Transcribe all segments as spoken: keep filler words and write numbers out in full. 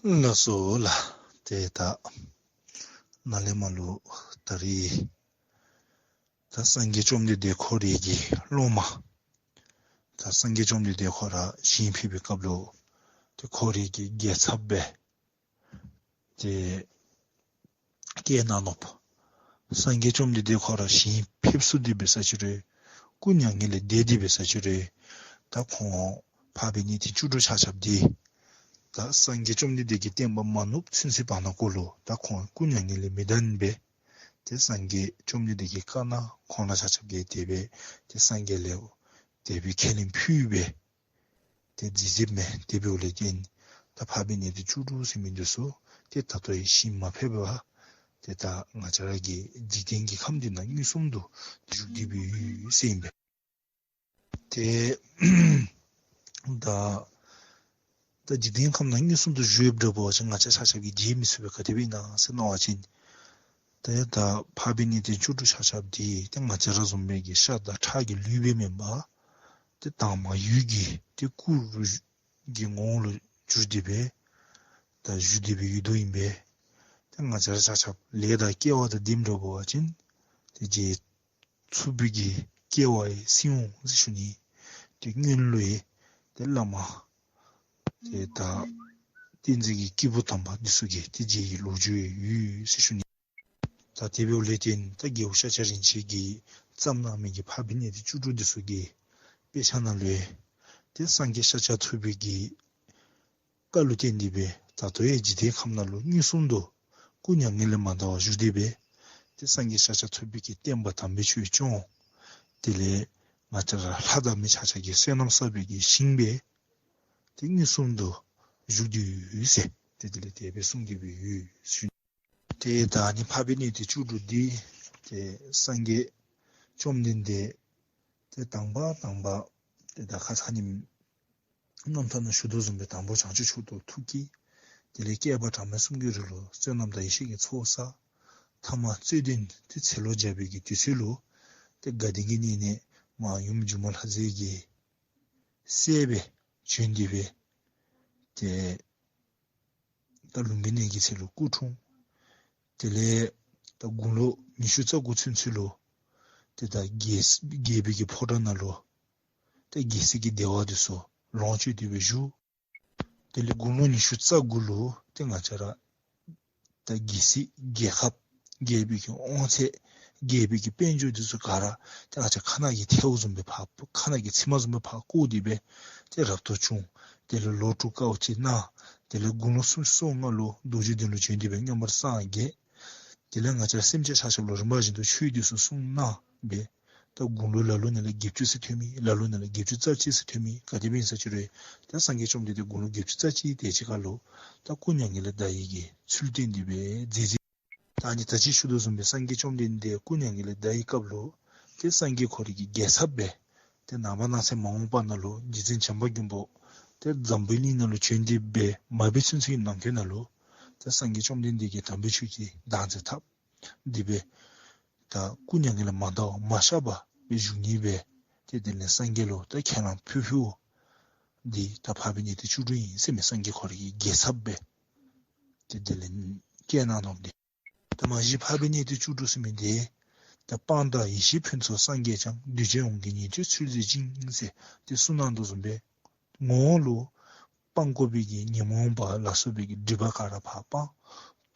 ལགས་སོ་ལགས། ཏེ་ད་ནཱ་ལས་མར་ལུ་ད་རིས་ད་སངས་རྒྱས་བཅོམ་ལྡན་འདས་ཁོ་རའི་གི་སློབ་མ། ད་སངས་རྒྱས་བཅོམ་ལྡན་འདས་ཁོ་ར་ཞིང་ཕེབས་པའི་སྐབས་ལུ་ཏེ་ཁོ་རའི་གི་རྒྱལ་ཚབ་སྦེ་ཏེ་བསྐོས་གནང་ནུག། སངས་རྒྱས་བཅོམ་ལྡན་འདས་ཁོ་ར་ཞིང་ཕེབས་ཚུགས་ཏེ་འབད་ས་ཅིག་རུང་སྐུ་མྱ་ངན་ལས་འདས་ཏེ་འབད་ས་ཅིག་རུང་ད་ཁོང་འཕགས་པའི་གནས་བརྟན་བཅུ་དྲུག་ཆ་ཁྱབ་འདི་ད་སངས་རྒྱས་བཅོམ་ལྡན་འདས་ཀྱི་བསྟན་པ་མ་ནུབ་ཚུན་ཚོད་བར་ན་གུ་ལུ་ད་ཁོང་སྐུ་མྱ་ངན་ལས་མི་འདའ་ནི་སྦེ་ཏེ་སངས་རྒྱས་བཅོམ་ལྡན་འདས་ཀྱིས་བཀའ་གནང་། ཁོང་ར་ཆ་ཁྱབ་ཀྱིས་དེ་སྦེ་ཏེ་སངས་རྒྱས་ལས་དེ་སྦེ་ཁས་ལེན་ཕུལ་སྦེ་ཏེ་མཛད་མཛདཔ་མས། དེ་འབདཝ་ལས་བརྟེན་ད་འཕགས་པའི་གནས་བརྟན་བཅུ་དྲུག་ཟེར་མི་འདི་ཚུ་ཏེ་ད་ལྟོ་ཡང་ཞིང་མ་ཕེབས་པར་ཏེ་ད་ང་བཅས་ར་གི་འཇིག་རྟེན་གྱི་ཁམས་འདི་ནང་མངོན་སུམ་དུ་བཞུགས་ཏེ་སྦེ་ཡོད་ཟེར་ཨིན་པས། ཏེ་ད་ད་འཇིག་རྟེན་ཁམས་ནང་མངོན་སུམ་དུ་བཞུགས་ཡོདཔ་འདྲཝ་ཅིག་ང་བཅས་ཆ་ཁྱབ་ཀྱིས་མཇལ་མི་ཚུགས་པས། ག་དེ་སྦེ་ཨིན་ན་ཟེར་མནོ་བ་ཅིན་ཏེ་ད་འཕགས་པའི་གནས་བརྟན་བཅུ་དྲུག་ཆ་ཁྱབ་འདི་ཏེ་ང་བཅས་ར་བཟུམ་མའི་གི་ཤ་དང་ཁྲག་གི་ལུས་སྦེ་མེན་པར་ཏེ་དྭངས་མ་འོད་ཀྱི་ཏེ་སྐུ་གི་ངོ་བོ་ལུ་གྱུར་ཏེ་སྦེ་ད་བཞུགས་ཏེ་སྦེ་ཡོད་དོ་ཨིན་པས། ཏེ་ང་བཅས་ར་ཆ་ཁྱབ་ལས་དང་སྐལ་བ་དང་ལྡནམ་འདྲཝ་ཅིན་ཏེ་མཇལ་ཚུགས་པའི་གི་སྐལ་བ་ཡང་སྲིད་འོང་ཟེར་ཞུ་ནི། ཏེ་སྔོན་ལུ་ཡང་ཏེ་བླ་མ་ཏེ་ད་བསྟན་འཛིན་གྱི་སྐྱེས་བུ་དམ་པ་འདི་ཚུ་གིས་ཏེ་མཇལ་བའི་ལོ་རྒྱུས་ཡོད་ཟེར་ཞུ་ནི། ད་དེ་འབདཝ་ལས་བརྟེན་ད་རྒྱལ་པོ་ཤཱཀྱ་རིན་ཆེན་གྱིས་བརྩམས་གནང་མི་གི་འཕགས་པའི་གནས་བརྟན་བཅུ་དྲུག་འདི་ཚུ་གི་དཔེ་ཆ་ནང་ལུ་ཡང་ཏེ་སངས་རྒྱས་ཤཱཀྱ་ཐུབ་པའི་གི་བཀའ་ལུ་བརྟེན་ཏེ་སྦེ་ད་ལྟོ་ཡང་འཇིག་རྟེན་ཁམས་ནང་ལུ་མངོན་སུམ་དུ་སྐུ་མྱ་ངན་ལས་མ་འདའ་བར་བཞུགས་ཏེ་སྦེ་ཏེ་སངས་རྒྱས་ཤཱཀྱ་ཐུབ་པའི་གི་བསྟན་པ་དམ་པའི་ཆོས་སྐྱོང་། དེ་ལས་ང་བཅས་ར་ལྷ་དང་མི་ཆ་ཁྱབ་ཀྱི་བསོད་ནམས་བསགས་པའི་གི་ཞིང་སྦེ་ཏེ་མངོན་སུམ་དུ་བཞུགས་ཏེ་ཡོད་ཟེར་ཏེ་དེ་ལས་དེ་སྦེ་གསུངས་ཏེ་སྦེ་ཡོད་ཟེར་ཞུ་ནི། ཏེ་ད་ནི་འཕགས་པའི་གནས་བརྟན་བཅུ་དྲུག་འདི་ཏེ་སངས་རྒྱས་བཅོམ་ལྡན་འདས་ཏེ་དང་པ་དང་པ་ཏེ་ད་ཁ་ཙ་ཉིནམ་རྣམ་ཐར་ནང་ཞུ་དོ་བཟུམ་སྦེ་དང་པོ་བྱང་ཆུབ་མཆོག་ཏུ་ཐུགས་བསྐྱེད། དེ་ལས་བསྐལ་པ་གྲངས་མེད་གསུམ་གྱི་རིང་ལུ་བསོད་ནམས་དང་ཡེ་ཤེས་ཀྱི་ཚོགས་བསགས། ཐ་མ་རྩོད་ལྡན་ཏེ་ཚེ་ལོ་བརྒྱ་པའི་གི་དུས་ཚོད་ལུ་ཏེ་དགའ་ལྡན་གྱི་གནས་ནས་མར་ཡུམ་སྒྱུ་མ་ལྷ་མཛེས་ཀྱི་སྲས་སྦེ་བྱོན་ཏེ་སྦེ་ཏེ་ད་ལུམ་བི་ནི་གི་ཚལ་ལུ་སྐུ་འཁྲུངས། དེ་ལས་ད་དགུང་ལོ་ཉི་ཤུ་རྩ་དགུ་ཚུན་ཚོད་ལུ་ཏེ་ད་རྒྱལ་རྒྱལ་པོའི་གི་ཕོ་བྲང་ནང་ལུ་ཏེ་རྒྱལ་སྲིད་ཀྱི་བདེ་བ་འདི་ཚུ་ལོངས་སྤྱོད་དེ་སྦེ་བཞུགས། དེ་ལས་དགུང་ལོ་ཉི་ཤུ་རྩ་དགུ་ལུ་ཏེ་ང་བཅས་ར་ད་རྒྱལ་སྲིད་རྒྱལ་ཁབ་རྒྱལ་པོའི་གི་དབང་ཚད་རྒྱལ་པོའི་གི་དཔལ་འབྱོར་འདི་ཚུ་ག་ར་ཏེ་ང་བཅས་ཁ་ནང་གི་ཐལཝ་བཟུམ་སྦེ་ཕར་ཁ་ནང་གི་ཚིག་མ་བཟུམ་སྦེ་ཕར་བཀོ་སྟེ་སྦེ་ཏེ་རབ་ཏུ་བྱུང་། དེ་ལས་ལོ་དྲུག་དཀའཝ་སྤྱད་གནང་། དེ་ལས་དགུང་ལོ་སུམ་ཅུ་སོ་ལྔ་ལུ་རྡོ་རྗེ་གདན་ལུ་བྱོན་ཏེ་སྦེ་མངོན་པར་སངས་རྒྱས། དེ་ལས་ང་བཅས་སེམས་ཅན་ཆ་ཁྱབ་ལུ་རིམ་པ་བཞིན་དུ་ཆོས་འདི་ཚུ་གསུངས་གནང་སྦེ་ད་དགུང་ལོ་ལ་ལུ་ནང་ལུ་བརྒྱད་ཅུ་ཟེར་ཐོན་མི་ལ་ལུ་ནང་ལུ་བརྒྱད་ཅུ་རྩ་གཅིག་ཟེར་ཐོན་མི་ག་དེ་སྦེ་ཨིན་ས་ཅིག་རུང་ད་སངས་རྒྱས་བཅོམ་ལྡན་འདས་དགུང་ལོ་བརྒྱད་ཅུ་རྩ་གཅིག་དེ་ཅིག་ཁར་ལུ་ད་སྐུ་མྱ་ངན་ལས་འདའ་བའི་གི་ཚུལ་བསྟན་ཏེ་སྦེ་མཛད་མཛད། ད་ནི་ད་ཅི་ཞུ་དོ་བཟུམ་སྦེ་སངས་རྒྱས་བཅོམ་ལྡན་འདས་སྐུ་མྱ་ངན་ལས་འདའ་བའི་སྐབས་ལུ་ཏེ་སངས་རྒྱས་ཁོ་རའི་གི་རྒྱལ་ཚབ་སྦེ་ཏེ་ནངས་པ་གནངས་ཚེ་མ་འོངས་པ་ནང་ལུ་རྗེ་བཙུན་བྱམས་པ་མགོན་པོ་ཏེ་འཛམ་བུའི་གླིང་ནང་ལུ་བྱོན་ཏེ་སྦེ་མ་འབད་ཚུན་ཚོད་ནང་འཁོད་ནང་ལུ་ཏེ་སངས་རྒྱས་བཅོམ་ལྡན་འདས་ཀྱིས་དམ་པའི་ཆོས་ཀྱི་བདག་འཛིན་འཐབ་སྟེ་སྦེ་ད་སྐུ་མྱ་ངན་ལས་མ་འདའ་བར་མ་གཤགས་པར་སྦེ་བཞུགས་ནི་སྦེ་ཏེ་དེ་ལས་སངས་རྒྱས་ལུ་ད་ཁས་བླངས་ཕུལ་ཕུལཝ་འདི་ད་འཕགས་པའི་གནས་བརྟན་བཅུ་དྲུག་ཨིན་ཟེར་མི་སངས་རྒྱས་ཁོ་རའི་གི་རྒྱལ་ཚབ་སྦེ་ཏེ་དེ་ལས་བཀོད་གནང་ནུག་སྟེ། ད་མ་གཞི་འཕགས་པའི་གནས་བརྟན་བཅུ་དྲུག་ཟེར་མི་འདི་ད་སྤངས་དང་ཡེ་ཤེས་ཕུན་ཚོགས་སངས་རྒྱས་ཀྱང་། གདུལ་བྱ་ཡོངས་ཀྱི་ཉན་ཐོས་ཚུལ་མཛད་ཅིང་ཟེར་ཏེ་གསུངས་གནང་དོ་བཟུམ་སྦེ་ངོ་བོ་ལུ་སྤང་དགོ་པའི་གི་ཉོན་མོངས་པ་ལ་སོགས་པའི་གི་སྒྲིབ་པ་ག་ར་ཕར་སྤངས།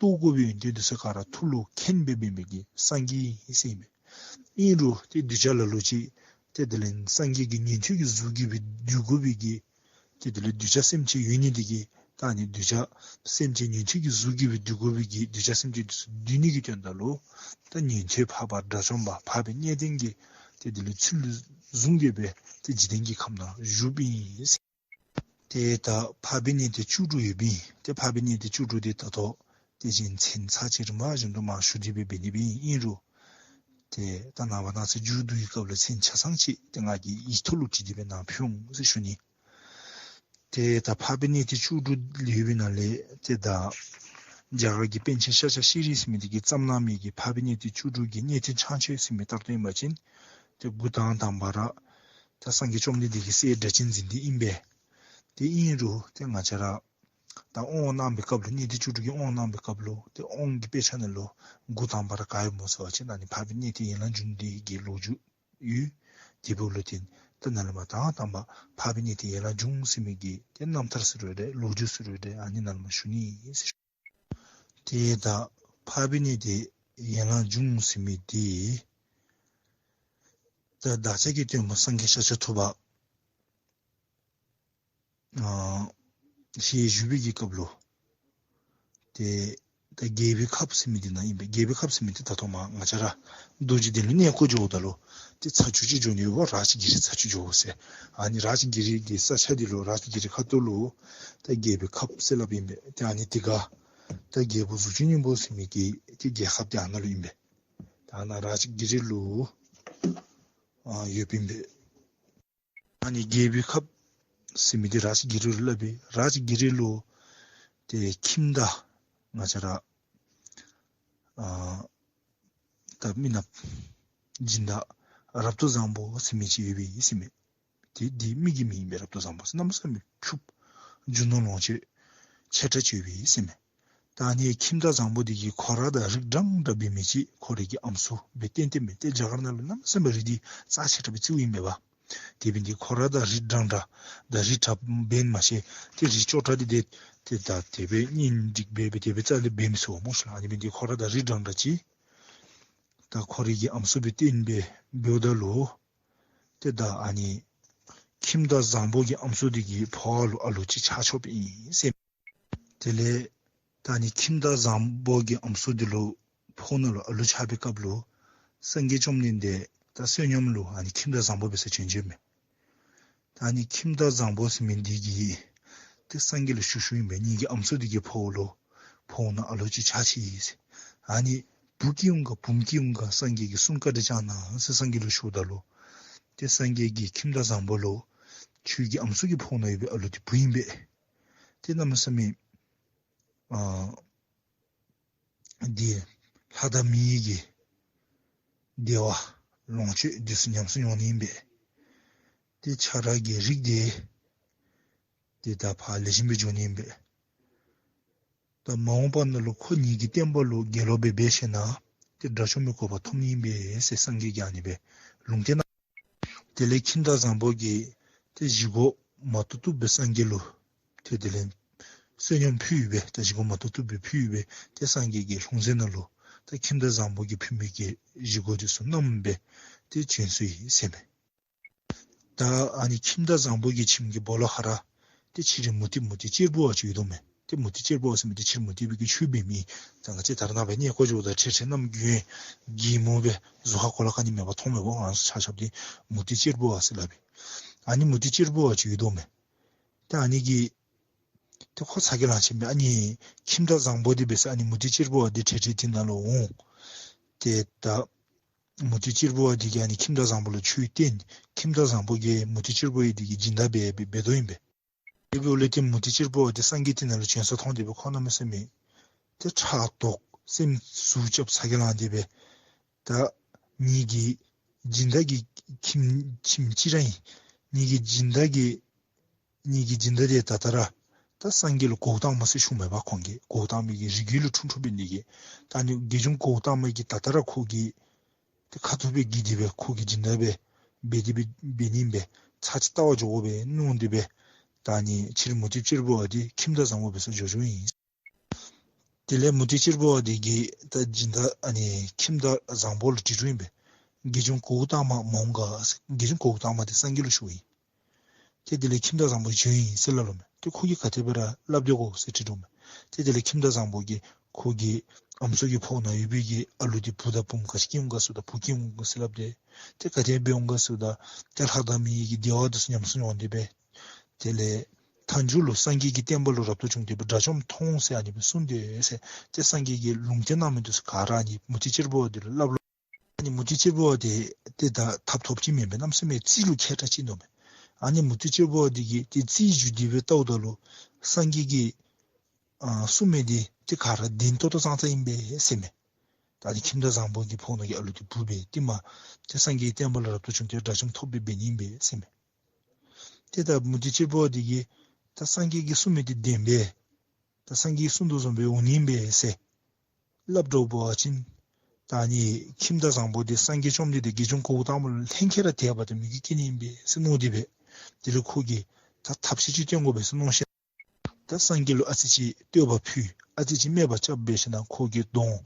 རྟོགས་དགོ་པའི་ཡོན་ཏན་འདི་ཚུ་ག་ར་ཐུགས་ལུ་མཁྱེན་སྦེ་འབད་མི་གི་སངས་རྒྱས་ཨིན་ཟེར་ཨིན་པས། ཨིན་རུང་ཏེ་གདུལ་བྱ་ལ་ལུ་ཅིག་ཏེ་དེ་ལས་སངས་རྒྱས་ཀྱི་ཉན་ཐོས་ཀྱི་གཟུགས་ཀྱིས་སྦེ་སྡོད་དགོ་པའི་གི་ཏེ་དེ་ལས་གདུལ་བྱ་སེམས་ཅན་ཡོད་ནི་འདི་གིས་ད་ནི་གདུལ་བྱ་སེམས་ཅན་ཉན་ཐོས་ཀྱི་གཟུགས་ཀྱིས་སྦེ་སྡོད་དགོ་པའི་གི་གདུལ་བྱ་སེམས་ཅན་འདི་ཚུ་སྡུད་ནི་གི་དོན་དག་ལུ་ད་ཉན་ཐོས་འཕགས་པ་དགྲ་བཅོམ་པ་འཕགས་པའི་གནས་བརྟན་གྱི་ཏེ་དེ་ལས་ཚུལ་བཟུང་སྟེ་སྦེ་ཏེ་འཇིག་རྟེན་གྱི་ཁམས་ནང་བཞུགསཔ་ཨིན། ཏེ་ད་འཕགས་པའི་གནས་བརྟན་བཅུ་དྲུག་ཡོདཔ་ཨིན། ཏེ་འཕགས་པའི་གནས་བརྟན་བཅུ་དྲུག་འདི་ད་ལྟོ་དེ་བཞིན་མཚན་ཚར་གཅིག་རིམ་པ་བཞིན་དུ་མར་ཞུ་སྟེ་སྦེ་འབད་ནི་སྦེ་ཨིན་རུང་ཏེ་ད་ནངས་པ་གནངས་ཚེ་མཇུག་བསྡུ་བའི་སྐབས་ལུ་མཚན་ཆ་ཚང་ཅིག་ཏེ་ང་གིས་ཡིག་ཐོག་ལུ་བྲིས་ཏེ་སྦེ་ནཱ་ཕུལ་འོང་ཟེར་ཞུ་ནི། ཏེ་ད་འཕགས་པའི་གནས་བརྟན་བཅུ་དྲུག་ལུ་ཡོད་པའི་ནང་ལས་ཏེ་ད་རྒྱ་གར་གྱི་པཎ་ཆེན་ཤཱཀྱ་ཤྲཱི་ཟེར་མི་འདི་གིས་བརྩམས་གནང་མི་གི་འཕགས་པའི་གནས་བརྟན་བཅུ་དྲུག་གི་གནས་བརྟན་འཆང་ཆོས་ཟེར་མི་ལྟར་དུ་ཨིན་པ་ཅིན་ཏེ་འགོ་དང་དང་པ་ར་ད་སངས་རྒྱས་བཅོམ་ལྡན་འདས་ཀྱི་སྲས་སྒྲ་གཅན་འཛིན་འདི་ཨིན་པས། ཏེ་ཨིན་རུང་ཏེ་ང་བཅས་ར་ ད་དབང་གནང་བའི་སྐབས་ལུ་གནས་བརྟན་བཅུ་དྲུག་གི་དབང་གནང་བའི་སྐབས་ལུ་ཏེ་དབང་གི་དཔེ་ཆ་ནང་ལུ་འགོ་དང་པ་ར་ག་ཡོདཔ་སྨོ་ཟེར་བ་ཅིན་ཨ་ནི་འཕགས་པའི་གནས་བརྟན་ཡན་ལག་འབྱུང་ལྡན་གྱི་ལོ་རྒྱུས་ཡོད། དེ་འབདཝ་ལས་ཏེ་ད་ནཱ་ལས་མར་དང་དང་པ་འཕགས་པའི་གནས་བརྟན་ཡན་ལག་འབྱུང་ཟེར་མི་གི་ཏེ་རྣམ་ཐར་ཟེར་རུང་འདྲ་ལོ་རྒྱུས་ཟེར་རུང་འདྲ་ཨ་ནི་ནཱ་ལས་མར་ཞུ་ནི་ཨིན་ཟེར་ཞུ། ཏེ་ད་འཕགས་པའི་གནས་བརྟན་ཡན་ལག་འབྱུང་ཟེར་མི་འདི་ད་བདག་ཅག་གི་སྟོན་པ་སངས་རྒྱས་ཤཱཀྱ་ཐུབ་པ་ཨ་ཞལ་བཞུགས་པའི་གི་སྐབས་ལུ་ཏེ་ད་རྒྱལ་པོའི་ཁབ་ཟེར་མི་འདི་ནང་ཨིན་པས། རྒྱལ་པོའི་ཁབ་ཟེར་མི་འདི་ད་ཐོག་མར་ང་བཅས་ར་རྡོ་རྗེ་གདན་ལུ་གནས་སྐོར་འགྱོཝ་ད་ལུ་ཏེ་ཚར་བཅུ་གཅིག་འགྱོ་ནི་ཡོདཔ། རཱ་ཇ་གི་རི་ཚར་བཅུ་འགྱོ་ཟེར། ཨ་ནི་རཱ་ཇ་གི་རི་གི་ས་ཆ་འདི་ལུ་རཱ་ཇ་གི་རི་ཁ་ཐུག་ལུ་ད་རྒྱལ་པོའི་ཁབ་ཟེར་སླབ་ཨིན་པས། ཏེ་ཨ་ནི་དེ་ཁར་ད་རྒྱལ་པོ་གཟུགས་ཅན་སྙིང་པོ་ཟེར་མི་གི་ཏེ་རྒྱལ་ཁབ་འདི་ཨ་ནཱ་ལུ་ཨིན་པས། ད་ཨ་ནཱ་རཱ་ཇ་གི་རི་ལུ་ཨ་ཡོདཔ་ཨིན་པས། ཨ་ནི་རྒྱལ་པོའི་ཁབ་ཟེར་མི་འདི་རཱ་ཇ་གི་རི་ལུ་སླབ་པས། རཱ་ཇ་གི་རི་ལུ་ཏེ་ཁྱིམ་བདག་ང་བཅས་ར་ཨ་ད་མི་ནགཔོ་སྦྱིན་བདག་རབ་ཏུ་བཟང་པོ་ཟེར་མི་ཅིག་ཡོད་པས་ཟེར་མས། ཏེ་འདི་མི་གི་མིང་ཨིན་པས། རབ་ཏུ་བཟང་པོ་ཟེར་གནམ་མེད་ས་མེད་ཕྱུགཔོ་རྒྱུ་ནོར་ལོངས་སྤྱོད་ཆེ་དྲགས་ཅིག་ཡོད་པས་ཟེར་མས། ད་ཨ་ནི་ཁྱིམ་བདག་བཟང་པོ་འདི་གིས་ཁོ་ར་དང་རིགས་འདྲན་འདྲ་འབད་མི་ཅིག་ཁོ་རའི་གི་ཨམ་སྲུ་སྦེ་བསྟེན་བསྟེནམ་མས། ཏེ་རྒྱ་གར་ནང་ལུ་གནམ་མེད་ས་མེད་རིགས་འདི་རྩ་ཆེ་དྲགས་སྦེ་བརྩིཝ་ཨིན་པས་པ། དེ་འབད་ནི་འདི་ཁོ་ར་དང་རིགས་འདྲན་འདྲ་དང་རིགས་འདྲ་འབད་ནི་མ་ཤེས་ཏེ་རིགས་ཅོག་འདྲ་འདི་ཏེ་ཏེ་ད་དེ་སྦེ་གཉེན་སྒྲིག་འབད་སྦེ་དེ་སྦེ་རྩ་ལས་འབད་མི་ཚུགས་པས་སྨོ་ཤིག་ལགས། ཨ་ནི་འབད་ནི་འདི་ཁོ་ར་དང་རིགས་འདྲན་འདྲ་ཅིག་ད་ཁོ་རའི་གི་ཨམ་སྲུ་སྦེ་བསྟེན་སྦེ་འབདཝ་ད་ལུ་ཏེ་ད་ཨ་ནི་ཁྱིམ་བདག་བཟང་པོ་གི་ཨམ་སྲུ་འདི་གིས་འཕོ་བ་ལུ་ཨ་ལུ་ཅིག་ཆགས་ཆོགཔ་ཨིན་ཟེར། དེ་ལས་ད་ཨ་ནི་ཁྱིམ་བདག་བཟང་པོ་གི་ཨམ་སྲུ་འདི་ལུ་འཕོ་བ་ནང་ལུ་ཨ་ལུ་ཆགས་པའི་སྐབས་ལུ་སངས་རྒྱས་བཅོམ་ལྡན་འདས་ད་བསོད་སྙོམས་ལུ་ཨ་ནི་ཁྱིམ་བདག་བཟང་པོ་འབད་སར་བྱོན་བྱོནམ་མས། ད་ཨ་ནི་ཁྱིམ་བདག་བཟང་པོ་ཟེར་མི་འདི་གིས་ཏེ་སངས་རྒྱས་ལུ་ཞུ་ཞུཝ་ཨིན་པས། ངེ་གི་ཨམ་སྲུ་འདི་གིས་འཕོ་བ་ལུ་འཕོ་བ་ནང་ཨ་ལུ་ཅིག་ཆགས་ཅི་ཟེར། ཨ་ནི་བུ་སྐྱེ་འོང་ག་བུམོ་སྐྱེ་འོང་ག་སངས་རྒྱས་ཀྱིས་གསུང་བཀའ་དྲིན་བསྐྱང་གནང་ཟེར་སངས་རྒྱས་ལུ་ཞུཝ་ད་ལུ་ཏེ་སངས་རྒྱས་ཀྱིས་ཁྱིམ་བདག་བཟང་པོ་ལུ་ཁྱོད་ཀྱི་ཨམ་སྲུ་གི་འཕོ་བ་ནང་ཡོད་པའི་ཨ་ལུ་འདི་བུ་ཨིན་པས། ཏེ་གནམ་མེད་ས་མེད་ཨ་འདི་ལྷ་དང་མི་ཡི་གི་བདེ་བ་ལོངས་སྤྱོད་འདི་ཚུ་ཉམས་སུ་མྱོང་ནི་ཨིན་པས། ཏེ་ཁྱོད་ར་གི་རིགས་འདི་ཏེ་ད་ཕར་ལེགས་ཤོམ་སྦེ་འགྱོ་ནི་ཨིན་པས། ད་མ་འོངས་པ་ནང་ལུ་ཁོ་ངེ་གི་བསྟན་པ་ལུ་དགེ་སློང་སྦེ་འབད་ཞིནམ་ལས་ཏེ་དགྲ་བཅོམ་པའི་གོ་འཕང་ཐོབ་ནི་ཨིན་པས་ཟེར་སངས་རྒྱས་ཀྱིས་ཨ་ནི་སྦེ་ལུང་བསྟན་གནང་། དེ་ལས་ཁྱིམ་བདག་བཟང་པོ་གིས་ཏེ་བཞེས་སྒོ་མ་ཏོག་ཏོ་སྦེ་སངས་རྒྱས་ལུ་ཏེ་དེ་ལས་བསོད་སྙོམས་ཕུལ་ཡོད་པས། ཏེ་བཞེས་སྒོ་མ་ཏོག་ཏོ་སྦེ་ཕུལ་ཡོད་པས། ཏེ་སངས་རྒྱས་ཀྱིས་ལྷུང་བཟེད་ནང་ལུ་ཏེ་ཁྱིམ་བདག་བཟང་པོ་གིས་ཕུལ་མི་གི་བཞེས་སྒོ་འདི་ཚུ་བསྣམས་སྦེ་ཏེ་བྱོན་སོ་ཡི་ཟེར་མས། ད་ཨ་ནི་ཁྱིམ་བདག་བཟང་པོ་གི་ཁྱིམ་གྱི་སྦོ་ལོགས་ཁར་ཏེ་ཕྱི་རོལ་མུ་ཏིག་མུ་ཏིག་གཅེར་བུ་བ་ཅིག་ཡོདཔ་མས། ཏེ་མུ་ཏིག་གཅེར་བུ་བ་ཟེར་མི་འདི་ཕྱི་རོལ་མུ་ཏིག་སྦེ་གི་ཆོས་འབད་མི། ད་ང་བཅས་ད་རེས་ནངས་པ་གནས་སྐོར་འགྱོཝ་ད་ཁྲེ་ཁྲེ་གནམ་གྱི་ཡོན་གྱིས་མུ་སྦེ་གཟུགས་ཁར་གོ་ལ་ག་ནི་མེད་པར་མཐོངམ་མས་པ། ང་ཚུ་ཆ་ཁྱབ་འདི་མུ་ཏིག་གཅེར་བུ་བ་ཟེར་སླབ་ཨིན། ཨ་ནི་མུ་ཏིག་གཅེར་བུ་བ་ཅིག་ཡོདཔ་མས། ཏེ་ཨ་ནི་གིས་ཏེ་ཁོ་ཚ་གྱང་ལང་ཅི་མས། ཨ་ནི་ཁྱིམ་བདག་བཟང་པོ་འདི་འབད་སར་ཨ་ནི་མུ་ཏིག་གཅེར་བུ་བ་འདི་ཁྲེ་ཁྲེ་འདི་ནང་ལུ་འོང་། ཏེ་ད་མུ་ཏིག་གཅེར་བུ་བ་འདི་གིས་ཨ་ནི་ཁྱིམ་བདག་བཟང་པོ་ལུ་ཆོས་བསྟན། ཁྱིམ་བདག་བཟང་པོ་གིས་མུ་ཏིག་གཅེར་བུ་བ་འདི་གི་སྦྱིན་བདག་འབད་འབད་འབད་དོ་ཨིན་པས། དེ་འབདཝ་ལས་ཏེ་མུ་ཏིག་གཅེར་བུ་བ་འདི་སངས་རྒྱས་འདི་ནང་ལུ་བྱོན་ས་མཐོང་སྟེ་སྦེ་ཁོ་གནམ་མེད་ས་མེད་ཏེ་ཕྲག་དོག་སེམས་ཟུག་རྐྱབ་ཚ་གྱང་ལང་སྟེ་སྦེ། ད་ངེ་གི་སྦྱིན་བདག་གི་ཁྱིམ་ཁྱིམ་གཅིག་ར་ཨིན། ངེ་གི་སྦྱིན་བདག་གི་ངེ་གི་སྦྱིན་བདག་འདི་ད་ལྟོ་ར་ད་སངས་རྒྱས་ལུ་གོའུ་ཏ་མ་ཟེར་ཞུཝ་མས་པ། ཁོང་གིས་གོའུ་ཏ་མ་གི་རིགས་རྒྱུད་ལུ་འཁྲུངས་འཁྲུངསམ་འབད་ནི་དེ་གིས། ད་ཨ་ནི་དགེ་སློང་གོའུ་ཏ་མ་གིས་ད་ལྟོ་ར་ཁོ་གི་ཏེ་ཁ་ཐུག་སྦེ་གི་དེ་སྦེ་ཁོ་གི་སྦྱིན་བདག་སྦེ་འབད་དེ་སྦེ་འབད་ནི་ཨིན་པས། ཚར་གཅིག་བལྟ་བར་འགྱོ་དགོ་པས་མནོ་སྟེ་སྦེ། ད་ཨ་ནི་ཕྱི་རོལ་མུ་ཏིག་གཅེར་བུ་བ་འདི་ཁྱིམ་བདག་བཟང་པོ་འབད་སར་འགྱོ་འགྱོཝ་ཨིན། དེ་ལས་མུ་ཏིག་གཅེར་བུ་བ་འདི་གིས་ད་སྦྱིན་བདག་ཨ་ནི་ཁྱིམ་བདག་བཟང་པོ་ལུ་དྲི་དྲིཝ་ཨིན་པས། དགེ་སློང་གོའུ་ཏ་མ་མ་འོང་ག་ཟེར། དགེ་སློང་གོའུ་ཏ་མ་འདི་སངས་རྒྱས་ལུ་ཞུཝ་ཨིན། ཏེ་དེ་ལས་ཁྱིམ་བདག་བཟང་པོ་བྱོན་ཡི་ཟེར་སླབ་ལོ་མས། ཏེ་ཁོ་གིས་ག་དེ་སྦེ་ར་སླབ་སྟེ་གོ་ཟེར་དྲི་དོ་མས། ཏེ་དེ་ལས་ཁྱིམ་བདག་བཟང་པོ་གིས་ཁོ་གི་ཨམ་སྲུ་གི་ཕོཝ་ནང་ཡོད་པའི་གི་ཨ་ལུ་འདི་བུ་དང་བུམོ་ག་ཅི་སྐྱེ་འོང་ག་ཟེརཝ་ད་བུ་སྐྱེ་འོང་ག་ཟེར་སླབ་སྟེ། ཏེ་ག་དེ་སྦེ་འོང་ག་ཟེརཝ་ད་ཏེ་ལྷ་དང་མི་ཡི་གི་བདེ་བ་འདི་ཚུ་ཉམས་སུ་མྱོང་སྟེ་སྦེ། དེ་ལས་མཐའ་མཇུག་ལུ་སངས་རྒྱས་ཀྱི་བསྟན་པ་ལུ་རབ་ཏུ་བྱུང་སྟེ་སྦེ་དགྲ་བཅོམ་མཐོང་ཟེར་ཨ་ནི་སྦེ་གསུངས་ཏེ་ཟེར། ཏེ་སངས་རྒྱས་ཀྱིས་ལུང་བསྟན་གནང་མི་འདི་ཚུ་ག་ར་ཨ་ནི་མུ་ཏིག་གཅེར་བུ་བ་འདི་ལུ་སླབ་ལོ། ཨ་ནི་མུ་ཏིག་གཅེར་བུ་བ་འདི་ཏེ་ད་ཐབ་ཐོབ་ཅིག་མེན་པས། གནམ་མེད་ས་མེད་རྩིས་ལུ་མཁས་དྲགས་ཅིག་ཨིན་ནོ་མས། ཨ་ནི་མུ་ཏིག་གཅེར་བུ་བ་འདི་གིས་ཏེ་རྩིས་བརྒྱུད་དེ་སྦེ་བལྟཝ་ད་ལུ་སངས་རྒྱས་ཀྱིས་ཨ་གསུངས་མི་འདི་ཏེ་ག་ར་བདེན་ཏོག་ཏོ་ཙང་ཙང་ཨིན་པས་ཟེར་མས། ད་ཨ་ནི་ཁྱིམ་བདག་བཟང་པོ་གི་ཕོཝ་ནང་གི་ཨ་ལུ་འདི་བུ་སྦེ་ཏེ་མ་ཏེ་སངས་རྒྱས་ཀྱི་བསྟན་པ་ལུ་རབ་ཏུ་བྱུང་སྟེ་དགྲ་བཅོམ་ཐོབ་སྦེ་འབད་ནི་ཨིན་པས་ཟེར་མས། ཏེ་ད་མུ་ཏིག་གཅེར་བུ་བ་འདི་གིས་ད་སངས་རྒྱས་ཀྱིས་གསུངས་མི་འདི་བདེན་པས། སངས་རྒྱས་གསུང་དོ་བཟུམ་སྦེ་འོང་ནི་ཨིན་པས་ཟེར་སླབ་འགྱོ་བ་ཅིན་ད་ཨ་ནི་ཁྱིམ་བདག་བཟང་པོ་འདི་སངས་རྒྱས་བཅོམ་ལྡན་འདས་དགེ་སྦྱོང་གཽ་ཏ་མ་ལུ་ལྷན་སྐྱེས་ར་དད་པ་དང་མོས་གུས་སྐྱེ་ནི་ཨིན་པས་ཟེར་མནོ་སྟེ་སྦེ། དེ་ལས་ཁོ་གིས་ད་ཐབས་ཤེས་ཅིག་སྟོན་དགོ་པས་ཟེར་མནོ་ཞིནམ་ད་སངས་རྒྱས་ལུ་ཨ་ཙི་ཅིག་བསྟོད་པ་ཕུལ། ཨ་ཙི་ཅིག་སྨད་པ་རྐྱབ་སྦེ་ཞིནམ་ཁོ་གིས་གདོང་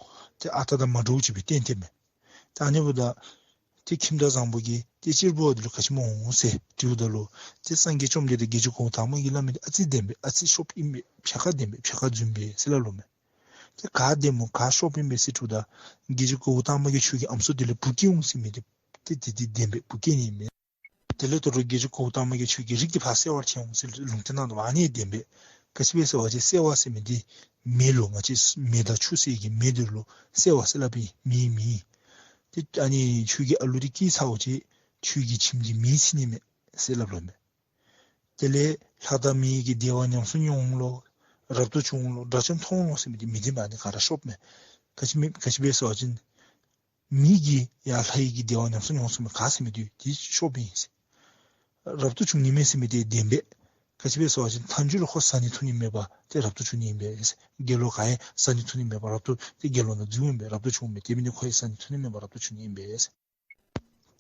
དེ་ཨ་རྟག་དང་མ་འདྲཝ་ཅིག་སྦེ་བསྟན་ཏེ་མས། ད་ཨ་ནི་འབདཝ་ད་ཏེ་ཁྱིམ་བདག་བཟང་པོ་གིས་ཏེ་གཅེར་བུ་པ་འདི་ལུ་ག་ཅི་སྨོ་ཟེར་དྲིཝ་ད་ལུ་ཏེ་སངས་རྒྱས་བཅོམ་ལྡན་འདས་དགེ་སྦྱོང་གཽ་ཏ་མ་གིས་སླབ་མི་འདི་ཨ་ཙི་བདེན་པས། ཨ་ཙི་ཤོབ་ཨིན་པས། ཕྱེད་ཀ་བདེན་པས། ཕྱེད་ཀ་རྫུན་པས་ཟེར་སླབ་ལོ་མས། ཏེ་ག་བདེན་སྨོ་ག་ཤོབ་ཨིན་པས་ཟེར་དྲིཝ་ད་དགེ་སྦྱོང་གཽ་ཏ་མ་གིས་ཁྱོད་ཀྱི་ཨམ་སྲུ་འདི་ལུ་བུ་སྐྱེ་འོང་ཟེར་མི་འདི་ཏེ་དེ་འདི་བདེན་པས། བུ་སྐྱེ་ནི་ཨིན་མས། དེ་ལས་ད་རུང་དགེ་སྦྱོང་གཽ་ཏ་མ་གིས་ཁྱོད་ཀྱི་རིགས་འདི་ཕར་གསལ་བར་བྱེད་འོང་ཟེར་ལུང་བསྟན་གནང་དོ། ཨ་ནི་བདེན་པས། ག་ཅི་སྦེ་ཟེར་བ་ཅིན་གསལ་བ་ཟེར་མི་འདི་མེ་ལུ་ང་བཅས་མེ་དང་ཆུ་ཟེར་གྱི་མེ་འདི་ལུ་གསལ་བ་ཟེར་སླབ་ཨིན། མེ་མེ་ཏེ་ཨ་ནི་ཁྱོད་ཀྱི་ཨ་ལུ་འདི་སྐྱེས་ཚརཝ་ཅིག་ཁྱོད་ཀྱི་ཁྱིམ་འདི་མེ་འཚིག་ནི་མས་ཟེར་སླབ་ལོ་མས། དེ་ལས་ལྷ་དང་མི་གི་བདེ་བ་ཉམས་སུ་མྱོང་ལོ། རབ་ཏུ་བྱུང་ལོ། དགྲ་བཅོམ་མཐོང་ལོ་ཟེར་མི་འདི་མི་བདེན་པས། ཨ་ནི་ག་ར་ཤོབ་མས། ག་ཅི་མི་ག་ཅི་སྦེ་ཟེར་བ་ཅིན་མི་གིས་ཡར་ལྷ་ཡི་གི་བདེ་བ་ཉམས་སུ་མྱོང་ཟེར་མི་ག་ཟེར་མི་འདི་འདི་ཤོབ་ཨིན་ཟེར། རབ་ཏུ་བྱུང་ནི་མས་ཟེར་མི་འདི་བདེན་པས། ག་ཅི་སྦེ་ཟེར་བ་ཅིན་མཐའ་མཇུག་ལུ་ཁོ་བཟའ་ནི་འཐུང་ནི་མེད་པར་ཏེ་རབ་ཏུ་བྱུང་ནི་ཨིན་པས་ཟེར། དགེ་སློང་ག་ཡང་བཟའ་ནི་འཐུང་ནི་མེད་པར་རབ་ཏུ་ཏེ་དགེ་སློང་ནང་འཛུལཝ་ཨིན་པས། རབ་ཏུ་བྱུང་མི་དེ་འབད་ནི་ཁོ་ཡང་བཟའ་ནི་འཐུང་ནི་མེད་པར་རབ་ཏུ་བྱུང་ནི་ཨིན་པས་ཟེར།